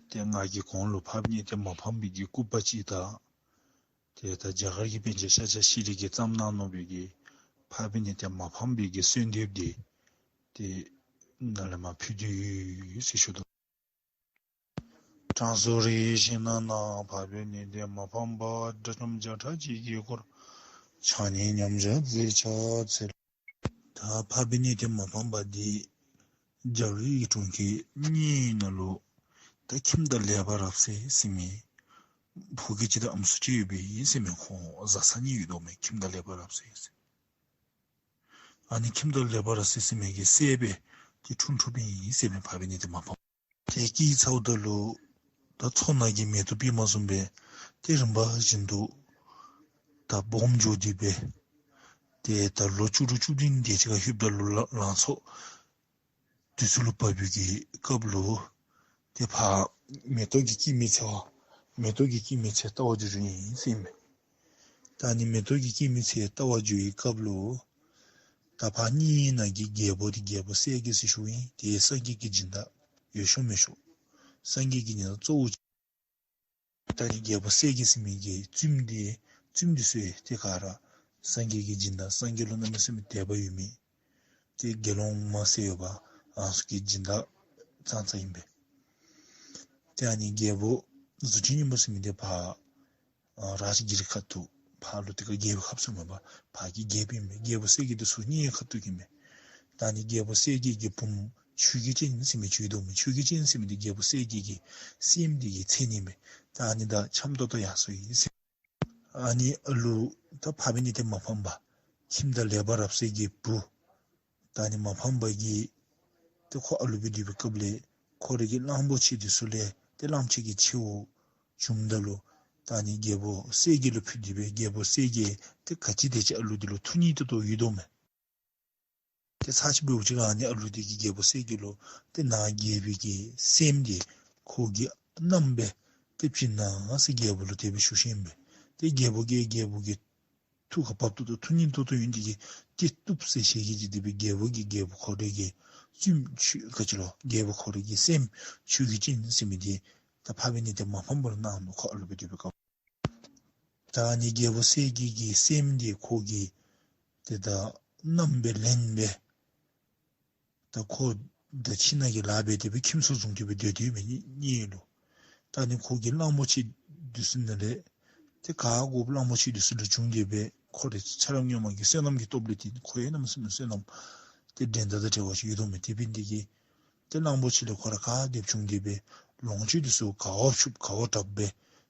ཏེ་ང་གིས་གོང་ལུ་འཕགས་པའི་གནས་བརྟན་མ་ཕམ་པའི་གི་སྐུ་པར་ཅིག་དང་། ཏེ་ད་རྒྱ་གར་གྱི་པཎ་ཆེན་ཤཱཀྱ་ཤྲཱི་ལས་ཀྱིས་བརྩམས་གནང་ནུག་པའི་གི་འཕགས་པའི་གནས་བརྟན་མ་ཕམ་པའི་གི་གསོལ་འདེབས་འདི་ཏེ་ནཱ་ལས་མར་ཕུལ་ཏེ་ཡོད་ཟེར་ཞུ་དོ། དྲང་སྲོང་རིགས་བཞི་རྣམས་ན། འཕགས་པའི་གནས་བརྟན་མ་ཕམ་པ། དགྲ་བཅོམ་བརྒྱ་ཕྲག་གཅིག་གི་སྐུ་རུ། ཕྱག་ནི་མཉམ་བཞག་མཛད་ཕྱག་འཚལ། ད་འཕགས་པའི་གནས་བརྟན་མ་ཕམ་པ་འདི་རྒྱ་གར་གྱི་གྲོང་ཁྱེར་གཉིས་ནང་ལུ་ད་ཁྱིམ་བདག་ལེགས་པ་རབ་གསལ་ཟེར་མི་ཕོ་སྐྱེས་ཅིག་དང་ཨམ་སྲུ་ཅིག་ཡོད་པས་ཟེར་མས། ཁོང་བཟའ་ཚང་གཉིས་ཡོད་དོ་མས། ཁྱིམ་བདག་ལེགས་པ་རབ་གསལ་ཟེར། ཨ་ནི་ཁྱིམ་བདག་ལེགས་པ་རབ་གསལ་ཟེར་མི་གི་སྲས་སྦེ་ཏེ་འཁྲུངས་འཁྲུངསམ་ཨིན་ཟེར་མས། འཕགས་པའི་གནས་བརྟན་མ་ཕམ། ཏེ་སྐྱེས་ཚརཝ་ད་ལུ་ད་མཚོ་ནང་གི་མེ་ཏོག་པདྨ་བཟུམ་སྦེ་ཏེ་རིམ་པ་བཞིན་དུ་ད་སྦོམ་འགྱོ་སྟེ་སྦེ་ཏེ་ད་ལོ་བཅུ་དྲུག་བཅུ་བདུན་དེ་ཅིག་ཁར་ལྷོདཔ་ད་ལུ་ལ་ལང་ཚོ་དེ་ཚུ་ལུ་བབས་པའི་གི་སྐབས་ལུ་ཏེ་ཕར་མེ་ཏོག་གི་སྐྱེད་མོས་ཚལ་བ་མེ་ཏོག་གི་སྐྱེད་མོས་ཚལ་བལྟ་བར་འགྱོ་འགྱོཝ་ཨིན་ཟེར་མས། ད་ཨ་ནི་མེ་ཏོག་གི་སྐྱེད་མོས་ཚལ་བལྟ་བར་འགྱོ་བའི་སྐབས་ལུ་ད་ཕར་གཉིས་ནང་གི་རྒྱལ་པོ་འདི་རྒྱལ་པོ་གསལ་རྒྱལ་ཟེར་ཞུཝ་ཨིན། ཏེ་སངས་རྒྱས་ཀྱི་སྦྱིན་བདག་ཡོད་ཤོས་མེད་ཤོས། སངས་རྒྱས་ཀྱི་སྦྱིན་བདག་གཙོ་བོ་ཅིག། ད་ཨ་ནི་རྒྱལ་པོ་གསལ་རྒྱལ་ཟེར་མི་གི་བཙུནམོ་འདི་བཙུནམོ་འདི་ཚུ་ཡང་ཏེ་ག་ར་སངས་རྒྱས་ཀྱི་སྦྱིན་བདག་སངས་རྒྱས་ལུ་གནམ་མེད་ས་མེད་དད་པ་ཡོད་མི་ཏེ་དགེ་སློང་མ་ཟེར་ཡོདཔ་ཨ་ནི་ཚུ་གི་སྦྱིན་བདག་ཙང་ཙང་ཨིན་པས། ཏེ་ཨ་ནི་རྒྱལ་པོ་གཟུགས་ཅན་སྙིང་པོ་ཟེར་མི་འདི་ཕར་ཨ་རཱཇ་གིར་ཁ་ཐུག་ཕར་ལུ་ཏེ་ག་རྒྱལ་པོའི་ཁབ་ཚུ་མེན་པར་ཕར་གྱི་རྒྱལཔོ་ཨིན་མས། རྒྱལ་པོ་གསལ་རྒྱལ་འདི་ཚུ་གཉིས་ཁ་ཐུག་ཨིན་མས། ད་ཨ་ནི་རྒྱལ་པོ་གསལ་རྒྱལ་གྱི་བུམོ་ཆོས་རྒྱལ་ཅན་ཟེར་མི་ཅིག་ཡོད་དོ་མས། ཆོས་རྒྱལ་ཅན་ཟེར་མི་འདི་རྒྱལ་པོ་གསལ་རྒྱལ་གྱི་སྲསམོ་འདི་གི་མཚན་ཨིན་མས། ད་ཨ་ནི་དང་འཆམ་ཏོག་ཏོ་ཡར་སོང་ཡི་ཟེར། ཨ་ནི་ཨ་ལུ་ད་འཕགས་པའི་གནས་བརྟན་མ་ཕམ་པ་ཁྱིམ་བདག་ལེགས་པ་རབ་གསལ་གྱི་བུ་ད་ཨ་ནི་མ་ཕམ་པ་གིས་ཏེ་ཁོ་ཨ་ལུ་སྦེ་སྡོད་པའི་སྐབས་ལས་ཁོ་རའི་གི་གླང་པོ་ཆེ་འདི་ཚུ་ལས་ཏེ་གླང་ཆེན་གྱི་ཆེ་བོ་བྱུངམ་ད་ལུ་ད་ཨ་ནི་རྒྱལ་པོ་གསལ་རྒྱལ་ལུ་ཕུལ་ཏེ་སྦེ་རྒྱལ་པོ་གསལ་རྒྱལ་ཏེ་ག་ཅི་དེ་ཅིག་ཨ་ལུ་འདི་ལུ་ཐུགས་མཉེས་ཏོག་ཏོ་ཡོད་དོ་མས། ཏེ་ཚར་ཅིག་འབདཝ་ཅིག་ཁར་ཨ་ནི་ཨ་ལུ་འདི་གིས་རྒྱལ་པོ་གསལ་རྒྱལ་ལུ་ཏེ་ནཱ་རྒྱལ་པོའི་གི་སྲསམོ་འདི་ཁོ་གི་མནའམ་སྦེ་ཏེ་བྱིན་གནང་ཟེར་རྒྱལ་པོ་ལུ་དེ་སྦེ་ཞུ་ཞུཝ་ཨིན་པས། ཏེ་རྒྱལ་པོ་གིས་རྒྱལ་པོ་གི་ཐུགས་ཁར་བབ་ཏོག་ཏོ་ཐུགས་མཉེས་ཏོག་ཏོ་ཡོད་ནི་དེ་གིས་ཏེ་བཏུབ་ཟེར་ཞལ་གྱིས་བཞེས་ཏེ་སྦེ་རྒྱལ་པོ་གིས་རྒྱལ་པོ་ཁོ་རའི་གི་བཙུནམོ་ཆོས་ག་ཅི་ལོ་རྒྱལ་པོ་ཁོ་རའི་གི་སྲསམོ་ཆོས་རྒྱལ་ཅན་ཟེར་མི་འདི་ད་འཕགས་པའི་གནས་བརྟན་མ་ཕམ་པ་ལུ་གནང་ནུག། ཁོ་ཨ་ལུ་སྦེ་སྡོད་པའི་སྐབས། ད་ཨ་ནི་རྒྱལ་པོ་གསལ་རྒྱལ་གྱི་སྲསམོ་འདི་ཁོ་གི་ཏེ་ད་མནའམ་སྦེ་ལེན་སྦེ་ད་ཁོ་ད་ཁྱིམ་ནང་གི་ལཱ་འབད་དེ་སྦེ་ཁྱིམ་སོ་བཟུང་སྟེ་སྦེ་སྡོད་དེ་ཡོད་མས་གཉེན་ཉེ་ལུ། ད་ཨ་ནི་ཁོ་གི་གླང་པོ་ཆེ་འདི་ཚུ་ནང་ལས་ཏེ་ག་དགོཔ་གླང་པོ་ཆེ་འདི་ཚུ་ལུ་བྱུང་སྟེ་སྦེ་ཁོ་རའི་ཆ་རོགས་ངོ་མ་གི་བསོད་ནམས་ཀྱི་སྟོབས་ལས་ཏེ་ཁོ་ཡང་གནམ་མེད་ས་མེད་བསོད་ནམས་ཏེ་འགྲན་ཟླ་དང་བྲལ་བ་ཅིག་ཡོད་དོ་མས། དེ་འབད་ནི་དེ་གིས་ཏེ་གླང་པོ་ཆེ་ལས་ཁོ་ར་ག་དེ་སྦེ་བྱུང་སྟེ་སྦེ་ལོངས་སྤྱོད་འདི་ཚུ་ག་བ་ཕྱུགཔ་ག་བ་དྲགཔ་སྦེ་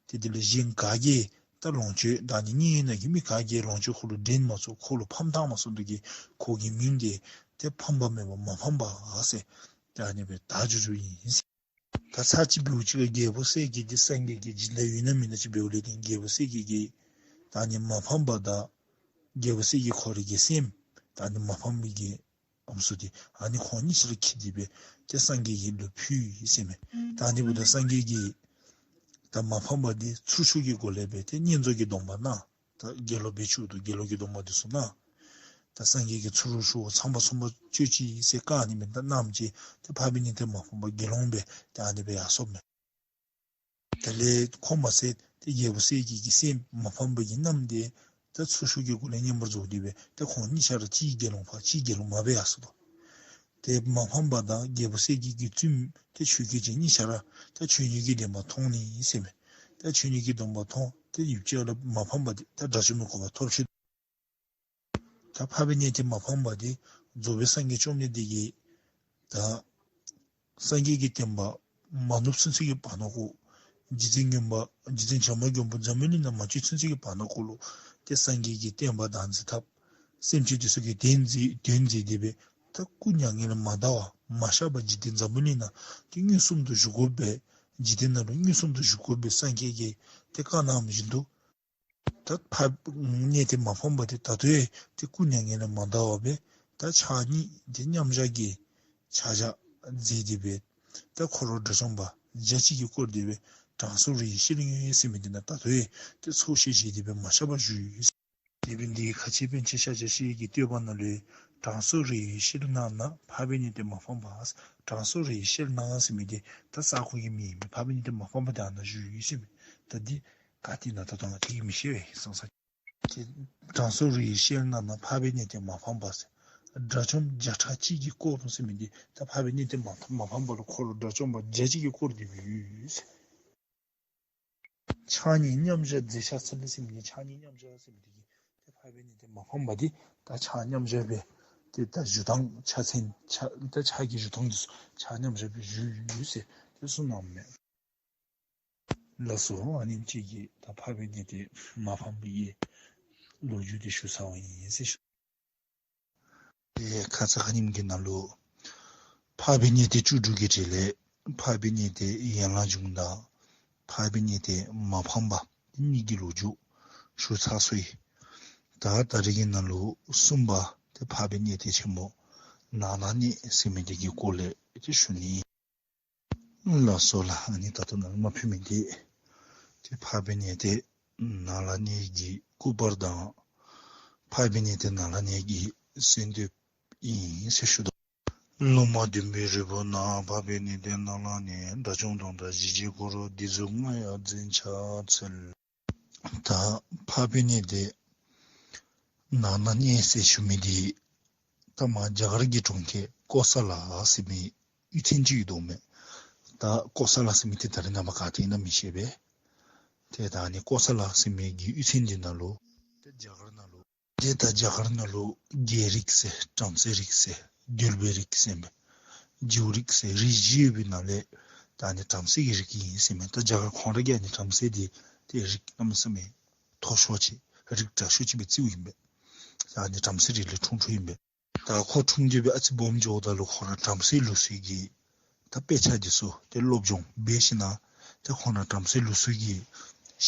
ཏེ་དེ་ལས་གཞན་ག་གིས་ད་ལོངས་སྤྱོད་ད་ཨ་ནི་གཉེན་ནང་གི་མི་ག་གིས་ལོངས་སྤྱོད་ཁོ་ལུ་འགྲན་མ་ཚུགས། ཁོ་ལུ་ཕམ་བཏང་མ་ཚུགས་ནི་དེ་གིས་ཁོ་གི་མིང་འདི་ཏེ་ཕམ་པ་མེད་པ་མ་ཕམ་པ་ཟེར་ད་ཨ་ནི་སྦེ་དར་འགྱོ་འགྱོཝ་ཨིན་ཟེར། ད་ཚར་ཅིག་འབདཝ་ཅིག་ཁར་རྒྱལ་པོ་གསལ་རྒྱལ་འདི་སངས་རྒྱས་ཀྱི་སྦྱིན་བདག་ཡོད་ན་མེད་ན་ཅིག་འབདཝ་ལས་ཏེ་རྒྱལ་པོ་གསལ་རྒྱལ་གྱིས་ད་ཨ་ནི་མ་ཕམ་པ་དང་རྒྱལ་པོ་གསལ་རྒྱལ་ཁོ་རའི་གི་སྲསམོ་ད་ཨ་ནི་མ་ཕམ་པའི་གི་ཨམ་སྲུ་འདི་ཨ་ནི་ཁོང་གཉིས་ཆ་ར་འཁྱིད་དེ་སྦེ་ཏེ་སངས་རྒྱས་ཀྱི་ལུ་ཕུལ་ཡི་ཟེར་མས། ད་ཨ་ནི་འབདཝ་ད་སངས་རྒྱས་ཀྱིས་ད་མ་ཕམ་པ་འདི་ཚུར་ཤོག་གི་སྒོ་ལས་སྦེ་ཏེ་བསྙེན་རྫོགས་ཀྱི་སྡོམ་པ་གནང་། ད་དགེ་སློང་སྦེ་བཅུག་ད་དགེ་སློང་གི་སྡོམ་པ་འདི་ཚུ་གནང་། ད་སངས་རྒྱས་ཀྱིས་ཚུར་ཤོག་ཚངས་པ་ཚངས་པ་སྤྱོད་ཅིག་ཟེར་བཀའ་ཨ་ནི་སྦེ་ད་གནངམ་ཅིག་ཏེ་འཕགས་པའི་གནས་བརྟན་མ་ཕམ་པ་དགེ་སློང་སྦེ་ཏེ་ཨ་ནི་སྦེ་ཡར་སོཔ་མས། དེ་ལས་ཁོ་མ་ཚད་ཏེ་རྒྱལ་པོ་གསལ་རྒྱལ་གྱི་སྲསམོ་མ་ཕམ་པ་གི་མནའམ་འདི་ད་ཚུར་ཤོག་གི་སྒོ་ལས་བསྙེན་པར་རྫོགས་ཏེ་སྦེ་ཏེ་ཁོང་གཉིས་ཆ་ར་གཅིག་དགེ་སློང་ཕར་གཅིག་དགེ་སློང་མར་སྦེ་ཡར་སོ་དོ། ཏེ་མ་ཕམ་པ་དང་རྒྱལ་པོ་གསལ་རྒྱལ་གྱི་བཙུནམོ་ཏེ་ཆོས་རྒྱལ་ཅན་གཉིས་ཆ་ར་ད་ཆོས་ཉིད་ཀྱི་བདེན་པ་མཐོང་ནི་ཟེར་མས། ད་ཆོས་ཉིད་ཀྱི་སྡོམ་པ་མཐོང་ཏེ་ཡུདཔ་ཅིག་ལུ་མ་ཕམ་པ་འདི་ད་དགྲ་བཅོམ་གྱི་གོ་འཕང་ཐོབ་ཅི། ད་འཕགས་པའི་གནས་བརྟན་མ་ཕམ་པ་འདི་རྫོགས་པའི་སངས་རྒྱས་བཅོམ་ལྡན་འདས་ཀྱིས་ད་སངས་རྒྱས་ཀྱི་བསྟན་པ་མ་ནུབ་ཚུན་ཚོད་ཀྱི་བར་ན་ཁོ་རྗེ་བཙུན་མགོན་པོ་རྗེ་བཙུན་བྱམས་པ་མགོན་པོ་འཛམ་བུ་གླིང་ནང་མ་བྱོན་ཚུན་ཚོད་ཀྱི་བར་ན་ཁོ་ལུ་ཏེ་སངས་རྒྱས་ཀྱི་བསྟན་པ་བདག་འཛིན་འཐབ། སེམས་ཅན་འདི་ཚུ་གི་དོན་མཛད་དོན་མཛད་དེ་སྦེ་ད་སྐུ་མྱ་ངན་ལས་མ་འདའ་བར་མ་གཤགས་པར་འཇིག་རྟེན་འཛམ་བུ་གླིང་ནང་ཏེ་མངོན་སུམ་དུ་བཞུགས་དགོ་པའི་འཇིག་རྟེན་ནང་ལུ་མངོན་སུམ་དུ་བཞུགས་དགོ་པའི་སངས་རྒྱས་ཀྱིས་ཏེ་བཀའ་གནངམ་བཞིན་དུ་ད་འཕགས་གནས་བརྟན་མ་ཕམ་པ་འདི་ད་ལྟོ་ཡང་ཏེ་སྐུ་མྱ་ངན་ལས་མ་འདའ་བར་སྦེ་ད་ཕྱག་གཉིས་ཏེ་མཉམ་བཞག་གི་ཕྱག་རྒྱ་མཛད་དེ་སྦེ་ད་འཁོར་དགྲ་བཅོམ་པ་བརྒྱ་གཅིག་གིས་བསྐོར་ཏེ་སྦེ་དྲང་སྲོང་རིགས་བཞི་ཤེས་རབ་མངོན་ཡོད་ཟེར་མི་འདི་ནང་ད་ལྟོ་ཡང་ཏེ་ཚོགས་ཞིང་བཞེས་ཏེ་སྦེ་མ་གཤགས་པར་བཞུགས་ཡོད། དེ་འབདཝ་ད་ཁ་ཆེ་པཎ་ཆེན་ཤཱཀྱ་ཤྲཱི་གི་བསྟོད་པ་ནང་ལུ་ དྲང་སྲོང་རིའི་ཤེལ་ནང་ན། འཕགས་པའི་གནས་དེ་མ་ཕམ་པ། དྲང་སྲོང་རིའི་ཤེལ་ནང་ཟེར་མི་འདི་ད་ས་གོ་གི་མིང་ཨིན་པས། འཕགས་པའི་གནས་དེ་མ་ཕམ་པ་དེ་ཨ་ནཱ་བཞུགས་ཡོད་ཟེར་མི་ད་འདི་ག་ཏེ་ཨིན་ན་ད་ལྟོ་ང་བཅས་ཀྱིས་མི་ཤེས་པས་སོང་ས། དེ་དྲང་སྲོང་རིའི་ཤེལ་ནང་ན། འཕགས་པའི་གནས་དེ་མ་ཕམ་པ་ཟེར། དགྲ་བཅོམ་བརྒྱ་ཕྲག་གཅིག་གིས་བསྐོར་ཟེར་མི་འདི་ད་འཕགས་པའི་གནས་དེ་མ་མ་ཕམ་པ་ལུ་འཁོར་དགྲ་བཅོམ་པ་བརྒྱ་གཅིག་གིས་བསྐོར་ཏེ་སྦེ་ཡོད་ཟེར། ཕྱག་གཉིས་མཉམ་བཞག་མཛད་ཕྱག་འཚལ་ཟེར་མི་ཕྱག་གཉིས་མཉམ་བཞག་ཟེར་མི་འདི་གིས་ཏེ་འཕགས་པའི་གནས་དེ་མ་ཕམ་པ་འདི་ད་ཕྱག་མཉམ་བཞག་སྦེ་ཏེ་ད་བཞུགས་ཐངས་ཕྱག་མཚན་ཕྱག་ད་ཕྱག་གི་བཞུགས་ཐངས་འདི་ཚུ་ཕྱག་མཉམ་བཞག་སྦེ་བཞུགས་ཡོད་ཟེར་ཏེ་གསུངས་གནངམ་མས། ལགས་སོ། ཨ་ནེམ་ཅིག་གིས་ད་འཕགས་པའི་གནས་དེ་མ་ཕམ་པའི་ལོ་རྒྱུས་དེ་ཞུ་ཚརཝ་ཨིན་ཟེར་ཞུ། ཏེ་ཁ་ཙ་ཁ་ཉིནམ་གྱི་ནང་ལུ་འཕགས་པའི་གནས་དེ་བཅུ་དྲུག་གི་གྲས་ལས་འཕགས་པའི་གནས་དེ་ཡན་ལག་འབྱུང་དང་འཕགས་པའི་གནས་དེ་མ་ཕམ་པ་དེ་གཉིས་ཀྱི་ལོ་རྒྱུས་ཞུ་ཚར་སོ་ཡི། ད་ད་རིས་ཀྱི་ནང་ལུ་གསུམ་པ་དེ་འཕགས་པའི་གནས་དེ་ཆེན་མོ་ནང་ན་གནས་ཟེར་མི་དེ་གི་སྐོར་ལས་ཏེ་ཞུ་ནི། ལགས་སོ་ལགས། ཨ་ནི་ད་ལྟོ་ནཱ་ལུ་མ་ཕུལ་མི་འདི་ཏེ་འཕགས་པའི་གནས་དེ་ནང་ལ་གནས་ཀྱི་སྐུ་པར་དང་འཕགས་པའི་གནས་དེ་ནང་ལ་གནས་ཀྱི་གསོལ་འདེབས་ཨིན་ཟེར་ཞུ་དོ། ལོ་མ་བདུན་པའི་རི་བོ་ན། འཕགས་པའི་གནས་དེ་ནང་ལ་གནས། དགྲ་བཅོམ་སྟོང་ཕྲག་ཞི་བྱེད་འཁོར། འདི་ཚོགས་ང་ཡང་མཛད་ཕྱག་འཚལ། ད་འཕགས་པའི་གནས་དེ་ནང་ན་གནས་ཟེར་ཞུ་མི་འདི་ད་མར་རྒྱ་གར་གྱི་གྲོང་ཁྱེར་ཀོ་ས་ལ་ཟེར་མི་གཡུས་ཚན་ཅིག་ཡོད་དོ་མས། ད་ཀོ་ས་ལ་ཟེར་མི་འདི་ད་རེས་ནངས་པ་ག་ཏེ་ཨིན་ན་མི་ཤེས་པས། ཏེ་ད་ཨ་ནི་ཀོ་ས་ལ་ཟེར་མི་གི་གཡུས་ཚན་འདི་ནང་ལུ་ཏེ་རྒྱ་གར་ནང་ལུ་ཏེ་ད་རྒྱ་གར་ནང་ལུ་རྒྱལ་རིགས་ཟེར་བྲམ་ཟེ་རིགས་ཟེར་གདོལ་པའི་རིགས་ཟེར་མས། རྗེའུ་རིགས་ཟེར་རིགས་བཞི་ཡོད་པའི་ནང་ལས་ད་ཨ་ནི་བྲམ་ཟེ་གི་རིགས་ཨིན་ཟེར་མས། ད་རྒྱ་གར་ཁོང་ར་གིས་ཨ་ནི་བྲམ་ཟེ་འདི་ཏེ་རིགས་གནམ་མེད་ས་མེད་མཐོ་ཤོས་ཅིག་རིགས་དྲག་ཤོས་ཅིག་སྦེ་བརྩིཝ་ཨིན་པས། ད་ཨ་ནི་བྲམ་ཟེ་རིགས་ལས་འཁྲུངས་འཁྲུངསམ་ཨིན་པས། ད་ཁོ་འཁྲུངས་ཏེ་སྦེ་ཨ་ཙི་སྦོམ་འགྱོཝ་ད་ལུ་ཁོ་ར་བྲམ་ཟེ་ལུགས་སྲོལ་གྱི་ད་དཔེ་ཆ་འདི་ཚུ་ཏེ་སློབ་སྦྱོང་འབད་ཞིནམ་ཏེ་ཁོ་ར་བྲམ་ཟེ་ལུགས་སྲོལ་གྱི་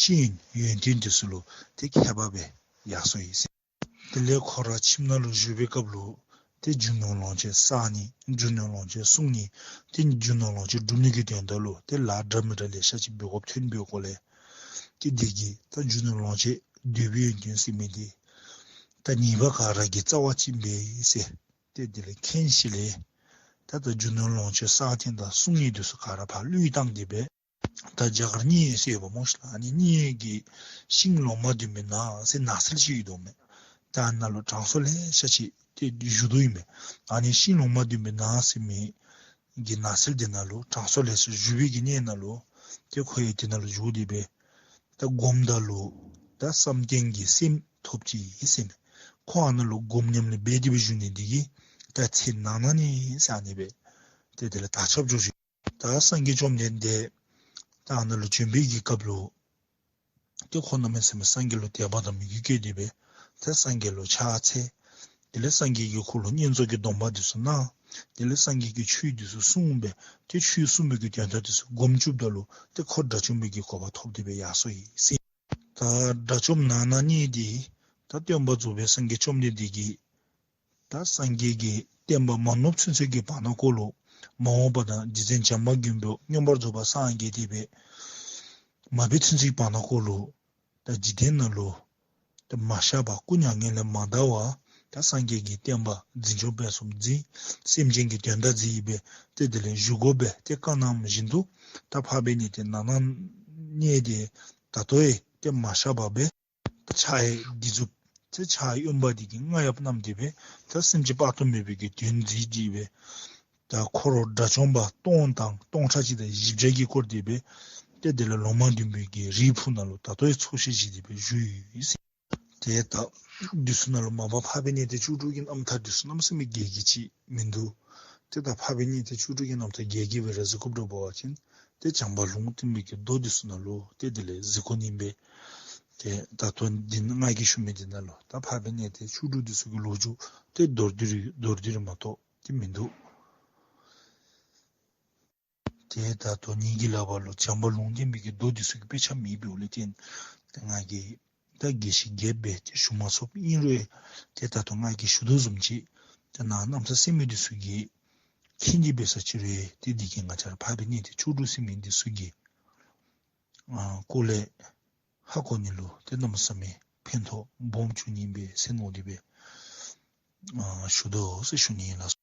ཤེས་ཡོན་ཡོན་ཏན་འདི་ཚུ་ལུ་ཏེ་མཁས་པ་སྦེ་ཡར་སོང་ཡི་ཟེར། དེ་ལས་ཁོ་ར་ཁྱིམ་ནང་ལུ་བཞུགས་པའི་སྐབས་ལུ་ཏེ་རྒྱུ་ནོར་ལོངས་སྤྱོད་བསག་ནི་རྒྱུ་ནོར་ལོངས་སྤྱོད་བསྲུང་ནི་ཏེ་རྒྱུ་ནོར་ལོངས་སྤྱོད་སྒྲུབ་ནི་གི་དོན་དག་ལུ་ཏེ་ལཱ་འདྲ་མི་འདྲ་ལེ་ཤ་ཅིག་འབད་དགོཔ་ཐོན་པའི་སྐོར་ལས་ཏེ་དེ་གིས་ད་རྒྱུ་ནོར་ལོངས་སྤྱོད་འདོད་པའི་ཡོན་ཏན་ཟེར་མི་འདི་ད་ཉེས་པ་ག་ར་གི་རྩ་བ་ཅིག་ཨིན་པས་ཟེར། ཏེ་དེ་ལས་མཁྱེན་ཞིནམ་ལས་ད་ད་རྒྱུ་ནོར་ལོངས་སྤྱོད་བསག་ཐངས་དང་བསྲུང་ནི་འདི་ཚུ་ག་ར་ཕར་བློས་བཏང་སྟེ་སྦེ་ད་རྒྱ་གར་མཉན་ཡོད་ཟེར་ཡོདཔ་སྨོ་ཤིག་ལགས། ཨ་ནི་མཉན་ཡོད་ཀྱི་ཤིང་ལོ་མ་བདུན་པའི་ནགས་ཟེར་ནགས་ཚལ་ཅིག་ཡོད་དོ་མས། ད་ཨ་ནཱ་ལུ་དྲང་སྲོང་ལེ་ཤ་ཅིག་ཏེ་བཞུགས་དོ་ཨིན་མས། ཨ་ནི་ཤིང་ལོ་མ་བདུན་པའི་ནགས་ཟེར་མི་གི་ནགས་ཚལ་འདི་ནང་ལུ་དྲང་སྲོང་ལེ་ཤ་བཞུགས་པའི་གི་གནས་ནང་ལུ་ཏེ་ཁོ་ཡང་དེ་ནང་ལུ་བཞུགས་ཏེ་སྦེ་ད་སྒོམ་ད་ལུ་ད་བསམ་གཏན་གྱི་སེམས་ཐོབ་ཅི་ཟེར་མས། ཁོ་ཨ་ནཱ་ལུ་སྒོམ་ཉམས་ལེན་འབད་དེ་སྦེ་བཞུགས་ནི་འདི་གིས་ད་ཚེ་ནང་ན་གནས་ཟེར་ཨ་ནི་སྦེ་ཏེ་དེ་ལས་དར་ཁྱབ་འགྱོ་ཅི། ད་སངས་རྒྱས་བཅོམ་ལྡན་འདས་ད་ཨ་ནཱ་ལུ་བྱོན་པའི་གི་སྐབས་ལུ་ཏེ་ཁོ་གནམ་མེད་ས་མེད་སངས་རྒྱས་ལུ་དད་པ་དང་མོས་གུས་བསྐྱེད་དེ་སྦེ་ཏེ་སངས་རྒྱས་ལུ་ཕྱག་འཚལ། དེ་ལས་སངས་རྒྱས་ཀྱིས་ཁོ་ལུ་བསྙེན་རྫོགས་ཀྱི་སྡོམ་པ་འདི་ཚུ་གནང་། དེ་ལས་སངས་རྒྱས་ཀྱིས་ཆོས་འདི་ཚུ་གསུངས་སྦེ་ཏེ་ཆོས་གསུངས་པའི་གི་དོན་དག་འདི་ཚུ་སྒོམ་བཅུགཔ་ད་ལུ་ཏེ་ཁོ་དགྲ་བཅོམ་པའི་གི་གོ་འཕང་ཐོབ་སྟེ་སྦེ་ཡར་སོང་ཡི་ཟེར། ད་དགྲ་བཅོམ་ནང་ན་གནས་འདི་ད་སྟོན་པ་རྫོགས་པའི་སངས་རྒྱས་བཅོམ་ལྡན་འདས་ཀྱིས་ད་སངས་རྒྱས་ཀྱི་བསྟན་པ་མ་ནུབ་ཚུན་ཚོད་ཀྱི་བར་ན་ཀོ་ལུ་མ་འོངས་པ་ན་རྗེ་བཙུན་བྱམས་པ་མགོན་པོ་མངོན་པར་རྫོགས་པར་སངས་རྒྱས་ཏེ་སྦེ་མ་འབད་ཚུན་ཚོད་ཀྱི་བར་ན་ཀོ་ལུ་ད་འཇིག་རྟེན་ནང་ལུ་ད་མ་གཤགས་པར་སྐུ་མྱ་ངན་ལས་མ་འདའ་བར་ད་སངས་རྒྱས་ཀྱི་བསྟན་པ་འཛིན་སྐྱོང་སྤེལ་གསུམ་འཛིན་སེམས་ཅན་གྱི་དོན་དག་མཛད་ཡི་སྦེ་ཏེ་དེ་ལས་བཞུགས་དགོ་པས། ཏེ་བཀའ་གནང་བཞིན་དུ་ད་འཕགས་པའི་གནས་དེ་ནང་ན་གནས་ཏེ་ད་ལྟོ་ཡང་ཏེ་མ་གཤགས་པར་སྦེ་ཕྱག་གཡས་འདི་མཛུབ་ཏེ་ཕྱག་གཡོནམ་འདི་གིས་རྔ་ཡབ་བསྣམས་ཏེ་སྦེ་ད་སེམས་ཅན་དཔག་ཏུ་མེད་པའི་གི་དོན་མཛད་དེ་སྦེ་ད་འཁོར་དགྲ་བཅོམ་པ་སྟོང་དང་སྟོང་ཕྲག་གཅིག་དང་བཞི་བརྒྱ་གིས་བསྐོར་ཏེ་སྦེ་ཏེ་དེ་ལས་ལོ་མ་བདུན་པའི་གི་རིའི་ཕུག་ནང་ལུ་ད་ལྟོ་ཡང་འཚོ་བཞེས་བཞེས་ཏེ་སྦེ་བཞུགས་ཡོད་ཟེར། ཏེ་ད་འདི་ཚུ་ནང་ལུ་མ་པ་འཕགས་པའི་གནས་དེ་བཅུ་དྲུག་གི་རྣམ་ཐར་འདི་ཚུ་གནམ་མེད་ས་མེད་རྒྱས་རྒྱསཔ་ཅིག་མིན་འདུག། ཏེ་ད་འཕགས་པའི་གནས་དེ་བཅུ་དྲུག་གི་རྣམ་ཐར་རྒྱས་རྒྱས་སྦེ་ར་གཟིགས་དགོཔ་འདྲ་འབད་བ་ཅིན་ཏེ་བྱམས་པ་ལུང་བསྟན་པའི་གི་མདོ་འདི་ཚུ་ནང་ལུ་ཏེ་དེ་ལས་གཟིགས་དགོ་ནི་ཨིན་པས། ཏེ་ད་ལྟོ་འདི་ང་གིས་ཞུ་མི་འདི་ནང་ལུ་ད་འཕགས་པའི་གནས་དེ་བཅུ་དྲུག་འདི་ཚུ་གི་ལོ་རྒྱུས་ཏེ་མདོར་བསྡུས་རེ་མདོར་བསྡུས་རེ་མ་གཏོགས་ཏེ་མིན་འདུག། ཏེ་ད་ལྟོ་ངེ་གི་ལག་པར་ལུ་བྱམས་པ་ལུང་བསྟན་པའི་གི་མདོ་འདི་ཚུ་གི་དཔེ་ཆ་མེད་པའི་འོག་ལས་བརྟེན་ཏེ་ང་གིས་ད་རྒྱས་ཤིང་རྒྱསཔ་སྦེ་ཏེ་ཞུ་མ་ཚུགས། ཨིན་རུང་ཏེ་ད་ལྟོ་ང་གིས་ཞུ་དོ་བཟུམ་ཅིག་ཏེ་ནཱ་གནམ་ས་གསན་མི་འདི་ཚུ་གིས་མཁྱེན་ཏེ་འབད་ས་ཅིག་རུང་ཏེ་འདི་གིས་ང་བཅས་ར་འཕགས་པའི་གནས་དེ་བཅུ་དྲུག་ཟེར་མི་འདི་ཚུ་གི་ཨ་སྐོར་ལས་ཧ་གོ་ནི་ལུ་ཏེ་གནམ་མེད་ས་མེད་ཕན་ཐོགས་སྦོམ་བྱུང་ནི་ཨིན་པས་ཟེར་མནོ་སྟེ་སྦེ་ ཨ་ཞུ་དོ་ཟེར་ཞུ་ནི་ཨིན་ལགས།